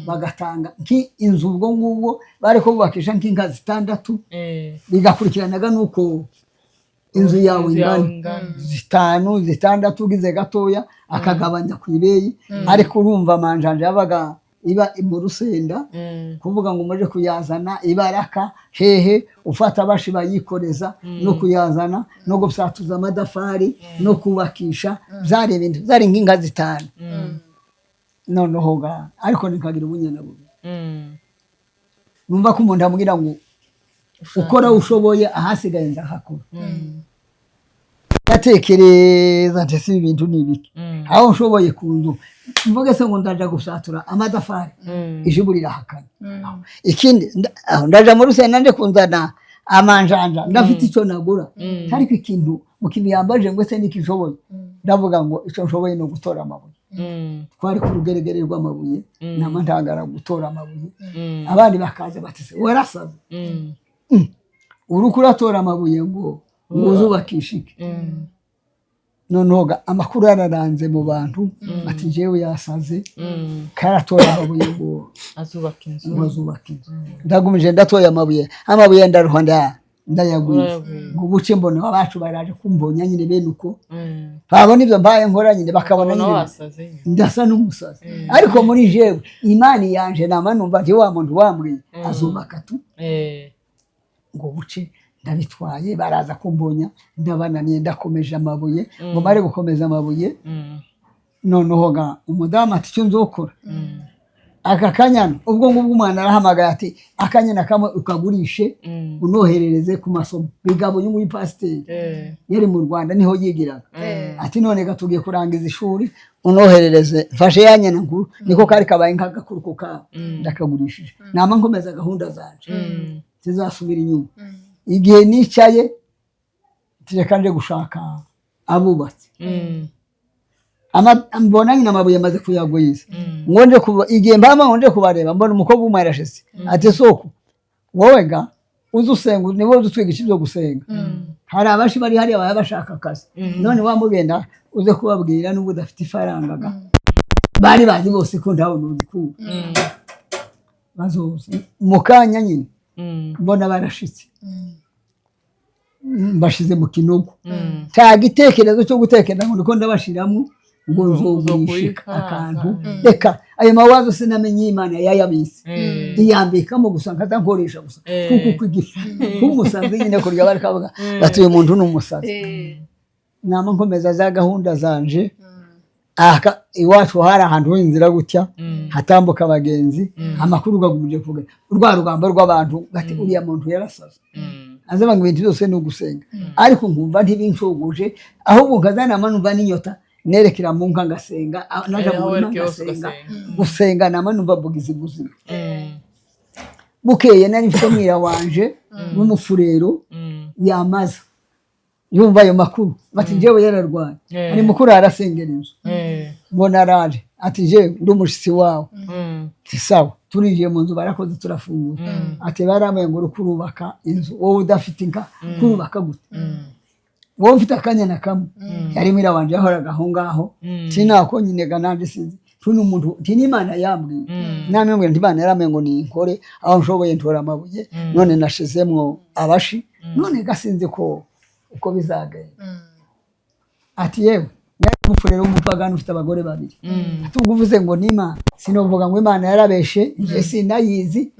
Speaker 3: bagatanga nk'inzu. Ubwo ngubwo bari kubakisha nk'inka zitandatu, bigakurikiranaga nuko Inzu yawe
Speaker 5: Inzu yawe
Speaker 3: ingana
Speaker 5: ingana.
Speaker 3: zitanu, zitandatu, ugize gatoya akagabanya ku ibeyi. Ariko urumva amanjanja yabaga iba mu rusenda, kuvuga ngo muje kuyazana ibaraka hehe, ufata abashi bayikoreza no kuyazana no gusatuza amadafari no kubakisha, byari ibintu byari nk'inka 5. Noneho ga ariko nikagira ubunyana bubiri. Numva ko umuntu ambwira ngo ukora ushoboye, ahasigaye nzahakora. Ndatekereza nti si ibintu ni ibiki, aho nshoboye ku nzu, mvuge se ngo ndaja gusatura amatafari, ijibu rirahakanye. Ikindi aho ndaja muri rusenda nje kunzana amanjanja, ndafite icyo nagura. Ariko ikintu mukintu yambaje ngo ese niki nshoboye, ndavuga ngo icyo nshoboye ni ugutora amabuye. Twari ku rugeregere rw'amabuye, nama ntangara gutora amabuye, abandi bakaza bati: "Se warasaze, uriko uratora amabuye ngo uzubakishe iki?" Noneho amakuru yararanze mu bantu ati: "Jewe yasaze, karatora amabuye ngo
Speaker 5: azubaka inzu."
Speaker 3: Ngo azubaka inzu. Ndagumije ndatoye amabuye, amabuye ndaruha, ndayagwiza.
Speaker 5: Urayagwiza.
Speaker 3: Ngo buce mbona abacu baraje kumbonya nyine bene uko babona ibyo mbaye nkora nyine, bakabona
Speaker 5: Bakabona
Speaker 3: nyine
Speaker 5: wasaze nyine.
Speaker 3: Ndasa n'umusazi, ariko muri jewe imani yanje nama numva nti wa muntu wambwiye azubaka tu. Ngo buce ndabitwaye, baraza kumbonya, ndabananiye, ndakomeje amabuye. Ngo mare gukomeza amabuye, noneho ga umudamu ati: "Icyo nzokora aka kanyana." Ubwo ngubwo umwana arahamagaye ati: "Akanyana kamwe ukagurishe, unoherereze ku masomo." Bigabo uyu nguyu pasiteri yari mu Rwanda, niho yigiraga. Ati: "None ga tugiye kurangiza ishuri, unoherereze." Mfashe ya nyana nkuru, niko kari kabaye nk'agakuru ko kabo, ndakagurishije, nama nkomeza gahunda zanje zizasubira inyuma. Igihe nicaye, reka nje gushaka abubatsi. Mbona nyine amabuye amaze kuyagwiza, ngo nje kuba igihe mbama ngo nje kubareba, mbona umukobwa umwe arashitse ati: "Soko wowe ga uzi usenga, niwe uzi utwigisha ibyo gusenga, hari abashi bari hariya baba bashaka akazi, none wamugenda uze kubabwira nubwo udafite ifaranga." Ga bari bazi bose ko ntawe nuzikura, bazoza mu kanya nyine. Mbona barashitse, mbashize mu kinogo, nta gitekerezo cyo gutekereza ngo ndiko ndabashiramo ngo nzogurisha
Speaker 5: Uzokura
Speaker 3: akantu.
Speaker 5: ifaranga.
Speaker 3: Reka ayo mawazo sinamenye Imana yayabise, iyambikamo gusa nkaza nkoresha gusa, kuko uko igifu nk'umusazi nyine kurya bari kavuga bati: "Uyu muntu ni umusazi." Nama nkomeza za gahunda zanje. Aka iwacu hari ahantu h'inzira gutya hatambuka abagenzi, amakuru gagumije kuvuga rwa rugambo rw'abantu bati: "Uriya muntu yarasaze, azavuga ngo ibintu byose ni ugusenga." Ariko nkumva ntibinshoguje, ahubwo nkazanama numva n'inyota nerekera mu nka ngasenga, naja mu
Speaker 5: Aho
Speaker 3: murima
Speaker 5: werekeye hose
Speaker 3: ngasenga.
Speaker 5: Ugasenga.
Speaker 3: Gusenga nama numva mbugize buzima. Bukeye nari mfite mwira wanje w'umufurero, yamaza yumva ayo makuru bati: "Njyewe yararwaye, ari mukuru arasengera inzu." Mbona araje ati: "Je ndi umushitsi wawe." Ati: "Sawa." Turinjiye mu nzu, barakoze, turafungura. Ati: "Barambaye ngo uri kurubaka inzu wowe udafite inka, kurubaka gute wowe ufite akanyana kamwe?" Yari mwira wanje yahoraga aho ngaho. Tinako nyine ga nanje sinzi tuni umuntu nti n'Imana yambwiye, namwe nti Imana yarambwiye ngo ninkore aho nshoboye, ntora amabuye, none nashizemwo abashi, none gasinzi ko uko bizagenda. Ati: "Yewe." Yari umufurero w'umupagani ufite abagore babiri. Ati: "Ubwo uvuze ngo n'Imana, sinovuga ngo Imana yarabeshe, nje sinayizi,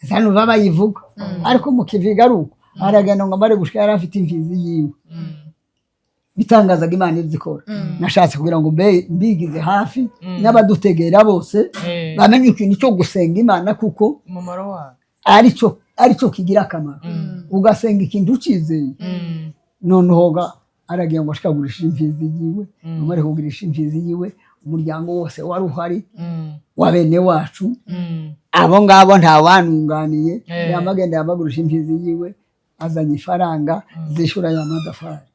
Speaker 3: zanumva bayivuga, ariko mu kiviga ari uko." Aragenda ngo amare gushika yari afite imfizi yiwe, bitangazaga Imana ibyo ikora. Nashatse kugira ngo mbigize hafi n'abadutegera bose, bamenye ikintu cyo gusenga Imana kuko
Speaker 5: umumaro wayo
Speaker 3: aricyo kigira akamaro, ugasenga ikintu ucizeye. Noneho ga aragira ngo ashaka kugurisha imfizi yiwe. Amare kugurisha imfizi yiwe, umuryango wose wari uhari wa bene wacu, abo ngabo ntawanunganiye. Yamagenda yamagurisha imfizi yiwe, azanye ifaranga zishura ya madafari,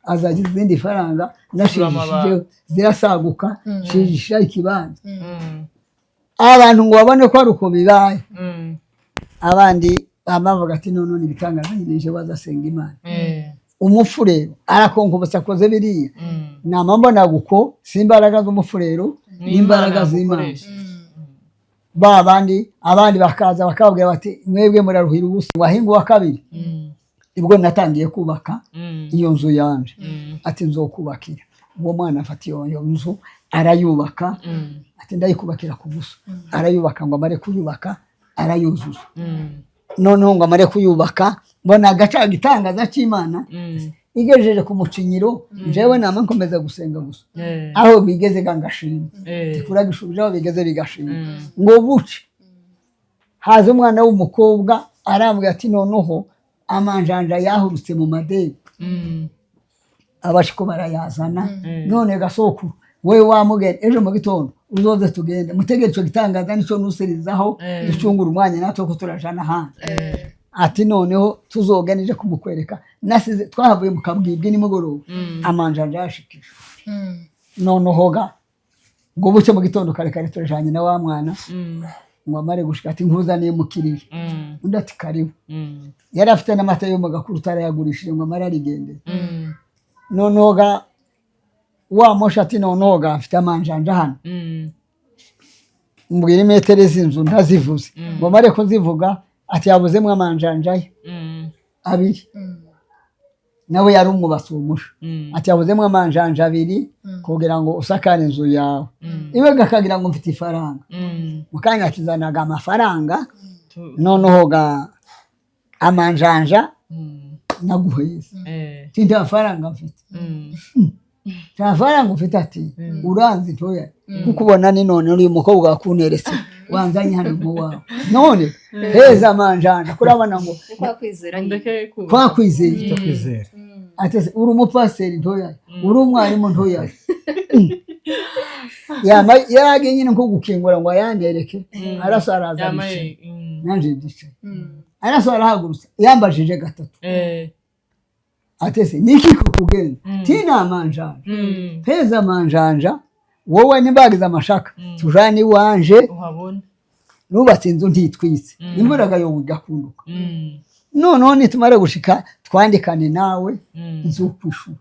Speaker 3: azanye izindi faranga nashijishije zirasaguka, nshigisha ikibanza. Abantu ngo babone ko ari uko bibaye, abandi bavuga ati: "None ibitangaza nyine ejo bazasenga Imana." Umufurero arakonkobotsa akoze biriya, nama mbona guko si imbaraga z'umufurero, n'imbaraga z'Imana. Ba bandi abandi bakaza bakababwira bati: "Mwebwe muraruhira ubusa." Wahinga uwa kabiri. Nibwo natangiye kubaka iyo nzu yanje. Ati nzokubakira. Uwo mwana afata iyo nzu arayubaka. Ati ndayikubakira ku buso. Arayubaka, ngo amare kuyubaka arayuzuza. Noneho ngo amare kuyubaka, mbona agaca igitangaza cy'Imana igejeje ku mucinyiro. Njyewe nama nkomeza gusenga gusa, aho bigeze ga ngashima. Kuragishubije aho bigeze bigashima. Ngo buce haza umwana w'umukobwa, arambwira ati noneho amanjanja yahurutse mu madeni, abashiko barayazana. None gasokuru wewe wamugenda, ejo mu gitondo uzoze tugende mutegere ico gitangaza, nico nusirizaho ducungura umwanya natwe ko turajana ahandi. Ati noneho tuzogenda ije kumukwereka. Nasize twahavuye mu kabwibwi nimugoroba, amanjanja yashikije. Noneho ga ngo buce mu gitondo kare kare turajanye na wa mwana. Ngo amare gushika, ati nkuzaniye mukiriya. Undi ati karibu. Yari afite n'amata yo mu gakuru utarayagurishije, ngo amare arigendera. Noneho ga wa mosha ati noneho ga mfite amanjanja hano, mbwira imetero z'inzu ndazivuze. Ngo mare kuzivuga, ati yabuzemo amanjanja ye abiri. Nawe yari umwubatsi uwo musha. Ati yabuzemo amanjanja abiri kugira ngo usakare inzu yawe. Iwe gakagira ngo mfite ifaranga. Mu kanya akizanaga amafaranga. Noneho ga amanjanja naguheza. Ati nta faranga mfite. Nta faranga ufite? Ati uranzi ntoya kuko ubona ni none uriya mukobwa wakunterese wanzanye hano mu wawe, none heza amanjanja kurabona ngo
Speaker 4: Ni kwa kwizera nyine.
Speaker 5: Ndeke kubaka.
Speaker 3: Twakwizeye.
Speaker 1: Cyo kwizera.
Speaker 3: Ati se, uri umupasiteri ntoya, uri umwarimu ntoya. Yama yaragiye nyine nko gukingura ngo ayandereke, arasaraza,
Speaker 5: Yamaye.
Speaker 3: aricaye, nanje ndicaye. Araso arahagurutse, yambajije gatatu. Atese niki kukugenda? Tina amanjanja. Peza amanjanja wowe nimbagize amashaka tujane iwanje.
Speaker 5: Uhabona.
Speaker 3: Nubatse inzu ntitwitse, imvura igayoba igakunduka. Noneho nitumara gushika twandikane nawe nzokwishura.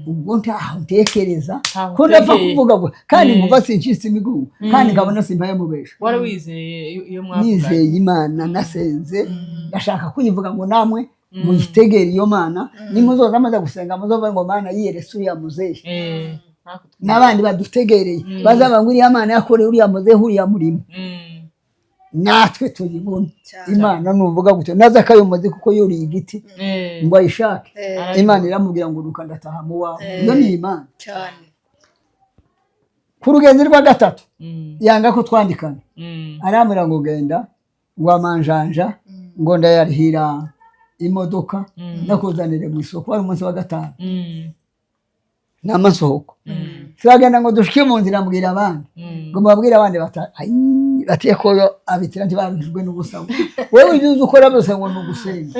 Speaker 3: Ubwo ntaho ntekereza
Speaker 5: Ntaho
Speaker 3: ko ndapfa
Speaker 5: utegeye.
Speaker 3: kuvuga ngo kandi nkumva sincitse imigongo, kandi nkabona simpaye mubesha.
Speaker 5: Wari wizeye iyo mwavuganye.
Speaker 3: Nizeye Imana, nasenze, ndashaka kuyivuga ngo namwe muyitegere iyo Mana. Nimuzoza amaze gusenga muzovuge ngo Mana yiyeretse uriya muzehe.
Speaker 5: Natwe
Speaker 3: N'abandi badutegereye bazaba ngo uriya Mana yakoreye uriya muzehe uriya murimo. Natwe tuyibone.
Speaker 4: Cyane.
Speaker 3: Imana nuvuga gutyo naza akayomozi kuko yuriye igiti ngo ayishake. Imana iramubwira ngo nuka ndataha mu wawe. Iyo ni Imana.
Speaker 4: Cyane.
Speaker 3: Ku rugenzi rwa gatatu yanga ko twandikana. Arambwira ngo genda, ngo amanjanja ngo ndayarihira imodoka ndakuzanire mu isoko. Wari umunsi wa gatanu. N'amasohoko turagenda ngo dushike mu nzira, mbwira abandi ngo mubabwire abandi bata ayi, batiye ko yo abitira ntibabijwe n'ubusa. Wewe ibyo uzi ukora byose ngo ni ugusenga.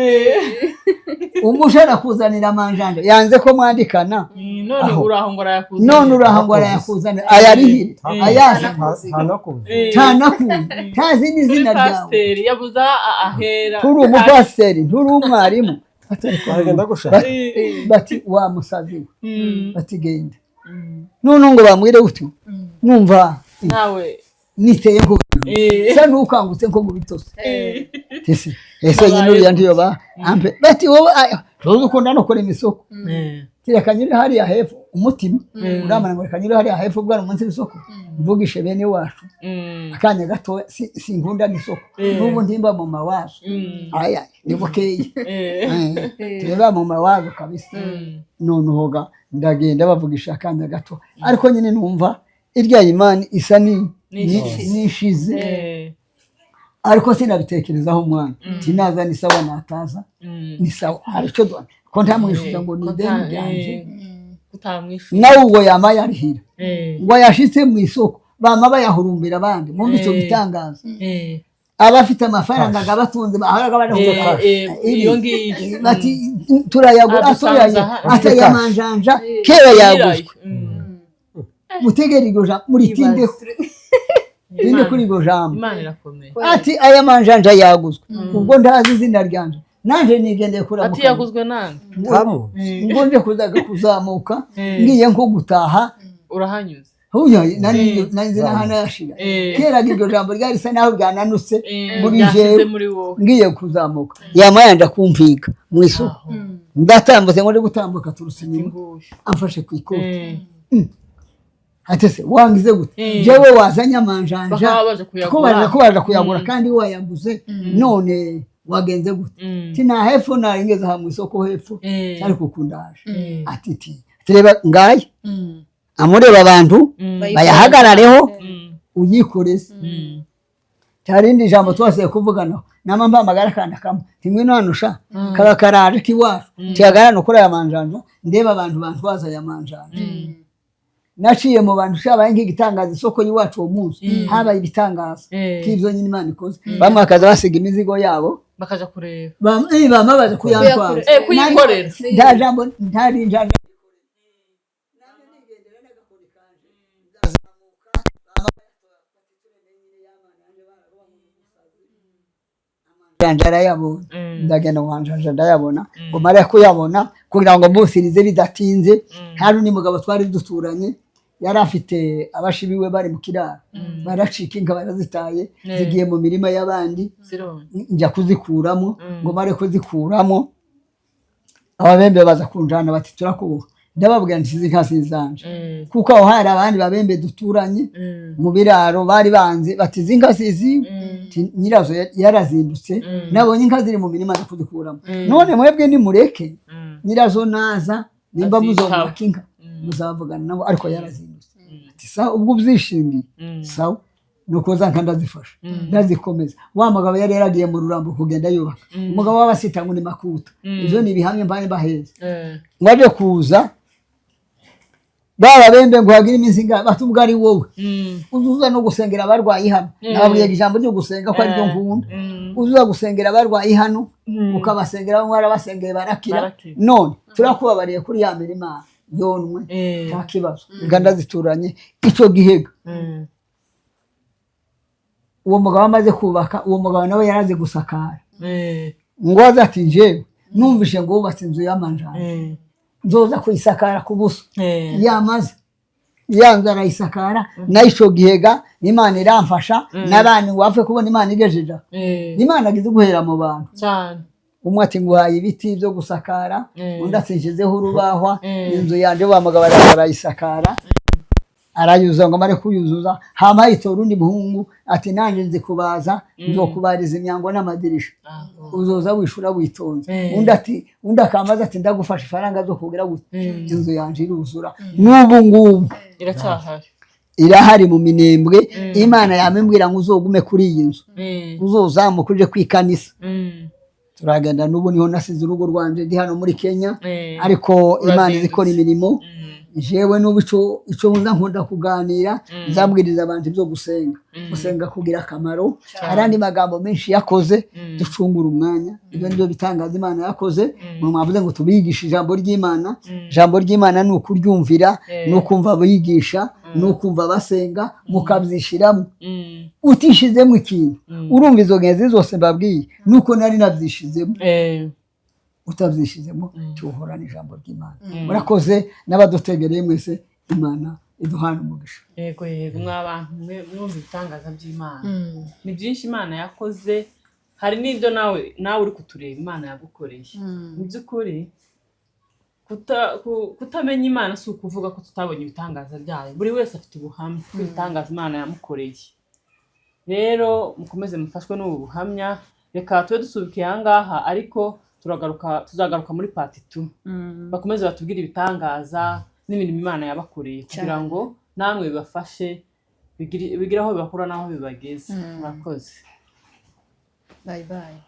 Speaker 3: Umusha arakuzanira amanjanja, yanze ko mwandikana.
Speaker 5: None
Speaker 3: Aho.
Speaker 5: uraho ngo arayakuzanira.
Speaker 3: None uraha ngo arayakuzanira, ayarihire, ayazane.
Speaker 1: Ntanakuzi.
Speaker 3: Ntanakuzi, ntazi
Speaker 5: Kuri
Speaker 3: n'izina ryawe.
Speaker 5: pasiteri yabuze ahera.
Speaker 3: Nturi umupasiteri, nturi umwarimu.
Speaker 1: Aragenda gushaka.
Speaker 3: Bati wa musazi we, bati genda. Noneho ngo bambwire gutyo, numva
Speaker 5: Nawe
Speaker 3: niteye nko sa nukangutse nko mu bitotsi. Ese ese nyine uriya ntiyoba ampe? Bati wowe tuzi ukunda no kurema isoko. Reka nyure hariya hepfo, umutima uramana ngo reka nyure hariya hepfo, bwana umunsi w'isoko mvugishe bene wacu. Akanya gatoya, sinkunda n'isoko n'ubu ntimba mu mawazo. Aya ni bukeye. Tureba mu mawazo kabisa. Noneho ga ndagenda bavugisha akanya gato, ariko nyine numva irya imani isa
Speaker 5: Nishize.
Speaker 3: nishize. Ariko sinabitekerezaho umwanya, tinaza ni sawa, nataza ni sawa. Hari icyo ko ntamwishuza ngo ni ideni ryanje.
Speaker 5: Kutamwishyura.
Speaker 3: Nawe ubwo yama yarihira ngo yashitse mu isoko bama bayahurumbira abandi. Mwumva icyo gitangaza, abafite amafaranga abatunze bahoraga baje kuvuga
Speaker 5: Iyo ngiyo.
Speaker 3: Bati turayagura.
Speaker 5: Adusanze
Speaker 3: Aturaye
Speaker 5: aha.
Speaker 3: atayamanjanja kera yaguzwe. Mutegere iryo jambo, muritindeho, tinde kuri iryo jambo.
Speaker 5: Imana irakomeye.
Speaker 3: Ati aya manjanja yaguzwe, ubwo ntazi izina ryanje, nanje nigendeye
Speaker 5: Ati
Speaker 3: kuramuka.
Speaker 5: yaguzwe nande?
Speaker 1: Ntamuzi.
Speaker 3: Ngo nje kuzaga kuzamuka, ngiye nko gutaha.
Speaker 5: Urahanyuze.
Speaker 3: Huya nari nzi n'ahantu yashira. Kera iryo jambo ryari risa naho ryananutse muri
Speaker 5: Ryashize
Speaker 3: jewe.
Speaker 5: Muri wowe.
Speaker 3: Ngiye kuzamuka, yama yanja kumpiga mu isoko, ndatambutse ngo ndi gutambuka, turutse inyuma,
Speaker 5: Nguyu.
Speaker 3: amfashe ku ikoti. Ati: "Se wangize gute? Jewe wazanye amanjanja,
Speaker 5: Bakaba baje
Speaker 3: ko
Speaker 5: kuyagura.
Speaker 3: baje ko baje kuyagura kandi wayaguze, none wagenze gute?" Ti nta hepfo, naringeze aha mu isoko hepfo, ariko ukundaje. Ati ti tureba ngaya, amureba abantu bayahagarareho, uyikoreze. Cyarindi jambo twasiye kuvugana, nama mpamagara akana kamwe ntimwe hano sha, kaba karaje k'iwacu, tihagarara kuri aya manjanja, ndeba abantu bantwaza aya manjanja. Naciye mu bantu, shabaye nk'igitangaza. Isoko y'iwacu uwo munsi habaye ibitangaza k'ibyo nyine Imana ikoze. Bamwe bakaza basiga imizigo yabo,
Speaker 5: Bakaja kureba.
Speaker 3: Bamwe baza kuyantwaza.
Speaker 5: Kuyikorera.
Speaker 3: Nta jambo, ntari njanja. Njanja arayabona, ndagenda mu manjanja ndayabona, ngo mare kuyabona kugira ngo mbusirize bidatinze. Hari undi mugabo twari duturanye, yari afite abashi biwe bari mu kiraro, baracika inka barazitaye, zigiye mu mirima y'abandi.
Speaker 5: Zirona.
Speaker 3: Njya kuzikuramo, ngo mare kuzikuramo, ababembe baza kunjana bati: "Turakuboha." Ndababwira nti: "Izi nka si izanje," kuko aho hari abandi babembe duturanye mu biraro bari banze, bati: "Izi nka si iziwe." Ti, nyirazo yarazindutse, nabonye inka ziri mu mirima, nza kuzikuramo, none mwebwe nimureke nyirazo naza, nimba
Speaker 5: Azitaba.
Speaker 3: muzomwaka inka muzavugana nabo, ariko yarazindutse. Ati: "Sawa, ubwo ubyishingiye, sawa." Nuko za nka ndazifasha, ndazikomeza. Wa mugabo yari yaragiye mu Rurambo kugenda yubaka, umugabo w'abasita ngo ni Makuta. Ibyo ni ibihamya mbaye mbaheza. Ngo aje kuza, baba bembe ngo hagire iminsi ingahe, bati: "Ubwo ari wowe uzuza no gusengera abarwayi hano." Nababwiye ijambo ryo gusenga ko ariryo nkunda. "Uzuza gusengera abarwayi hano, ukabasengera, bamwe warabasengeye barakira."
Speaker 5: Barakira.
Speaker 3: None turakubabariye kuri ya mirima yonwe. Nta kibazo, inganda zituranye icyo gihega. Uwo mugabo amaze kubaka, uwo mugabo nawe yarazi gusakara. Ngo aze ati: "Njyewe numvishe ngo wubatse inzu y'amanjanja, nzoza kuyisakara ku buso." Yamaze ya nzu arayisakara, nayo ico gihega Imana iramfasha n'abandi ngo bapfe kubona Imana igejeje aho. Imana agize guhera mu bantu.
Speaker 5: Cyane.
Speaker 3: Umwe ati: "Nguhaye ibiti byo gusakara." Undi ati: "Nshyizeho urubahwa." Inzu yanjye wa mugabo arayisakara, arayuzuza. Ngo amare kuyuzuza, hama yitora undi muhungu ati: "Nanjye nzi kubaza, nzokubariza imyango n'amadirisha, uzoza wishura witonze." Undi ati, undi akamaze ati: "Ndagufasha ifaranga zo kugira gute." Inzu yanjye iruzura n'ubu ngubu.
Speaker 5: Iracyahari.
Speaker 3: Irahari mu Minembwe. Imana yamimbwira ngo uzogume kuri iyi nzu, uzozamuka uje kwikanisa. Turagenda, n'ubu niho nasize urugo rwanje, ndi hano muri Kenya. Ariko Imana izi ikora imirimo. Jewe n'ubu ico nza nkunda kuganira, nzabwiriza abantu ibyo gusenga, gusenga kugira akamaro. Hari andi magambo menshi yakoze, ducungura umwanya. Ibyo nibyo bitangaza Imana yakoze. Mu mwavuze ngo tubigishe ijambo ry'Imana, ijambo ry'Imana ni ukuryumvira, ni ukumva abigisha, ni ukumva basenga, mukabyishiramo. Utishizemo ikintu, urumva izo ngenzi zose mbabwiye nuko nari nabyishizemo. Utabyishizemo tuwuhorana ijambo ry'Imana. Murakoze n'abadutegereye mwese, Imana iduhana umugisha.
Speaker 2: Yego, mwa bantu mwe, mwumva ibitangaza by'Imana ni byinshi Imana yakoze. Hari n'ibyo nawe uri kutureba Imana yagukoreye. Mu by'ukuri kutamenya Imana si ukuvuga ko tutabonye ibitangaza byayo. Buri wese afite ubuhamya bw'ibitangaza Imana yamukoreye. Rero mukomeze mufashwe n'ubu buhamya. Reka tube dusubikiye aha ngaha, ariko turagaruka, tuzagaruka muri part 2, bakomeze batubwire ibitangaza n'imirimo Imana yabakoreye, kugira ngo namwe bibafashe, bigire aho bibakura n'aho bibageze. Murakoze.
Speaker 4: Bye bye.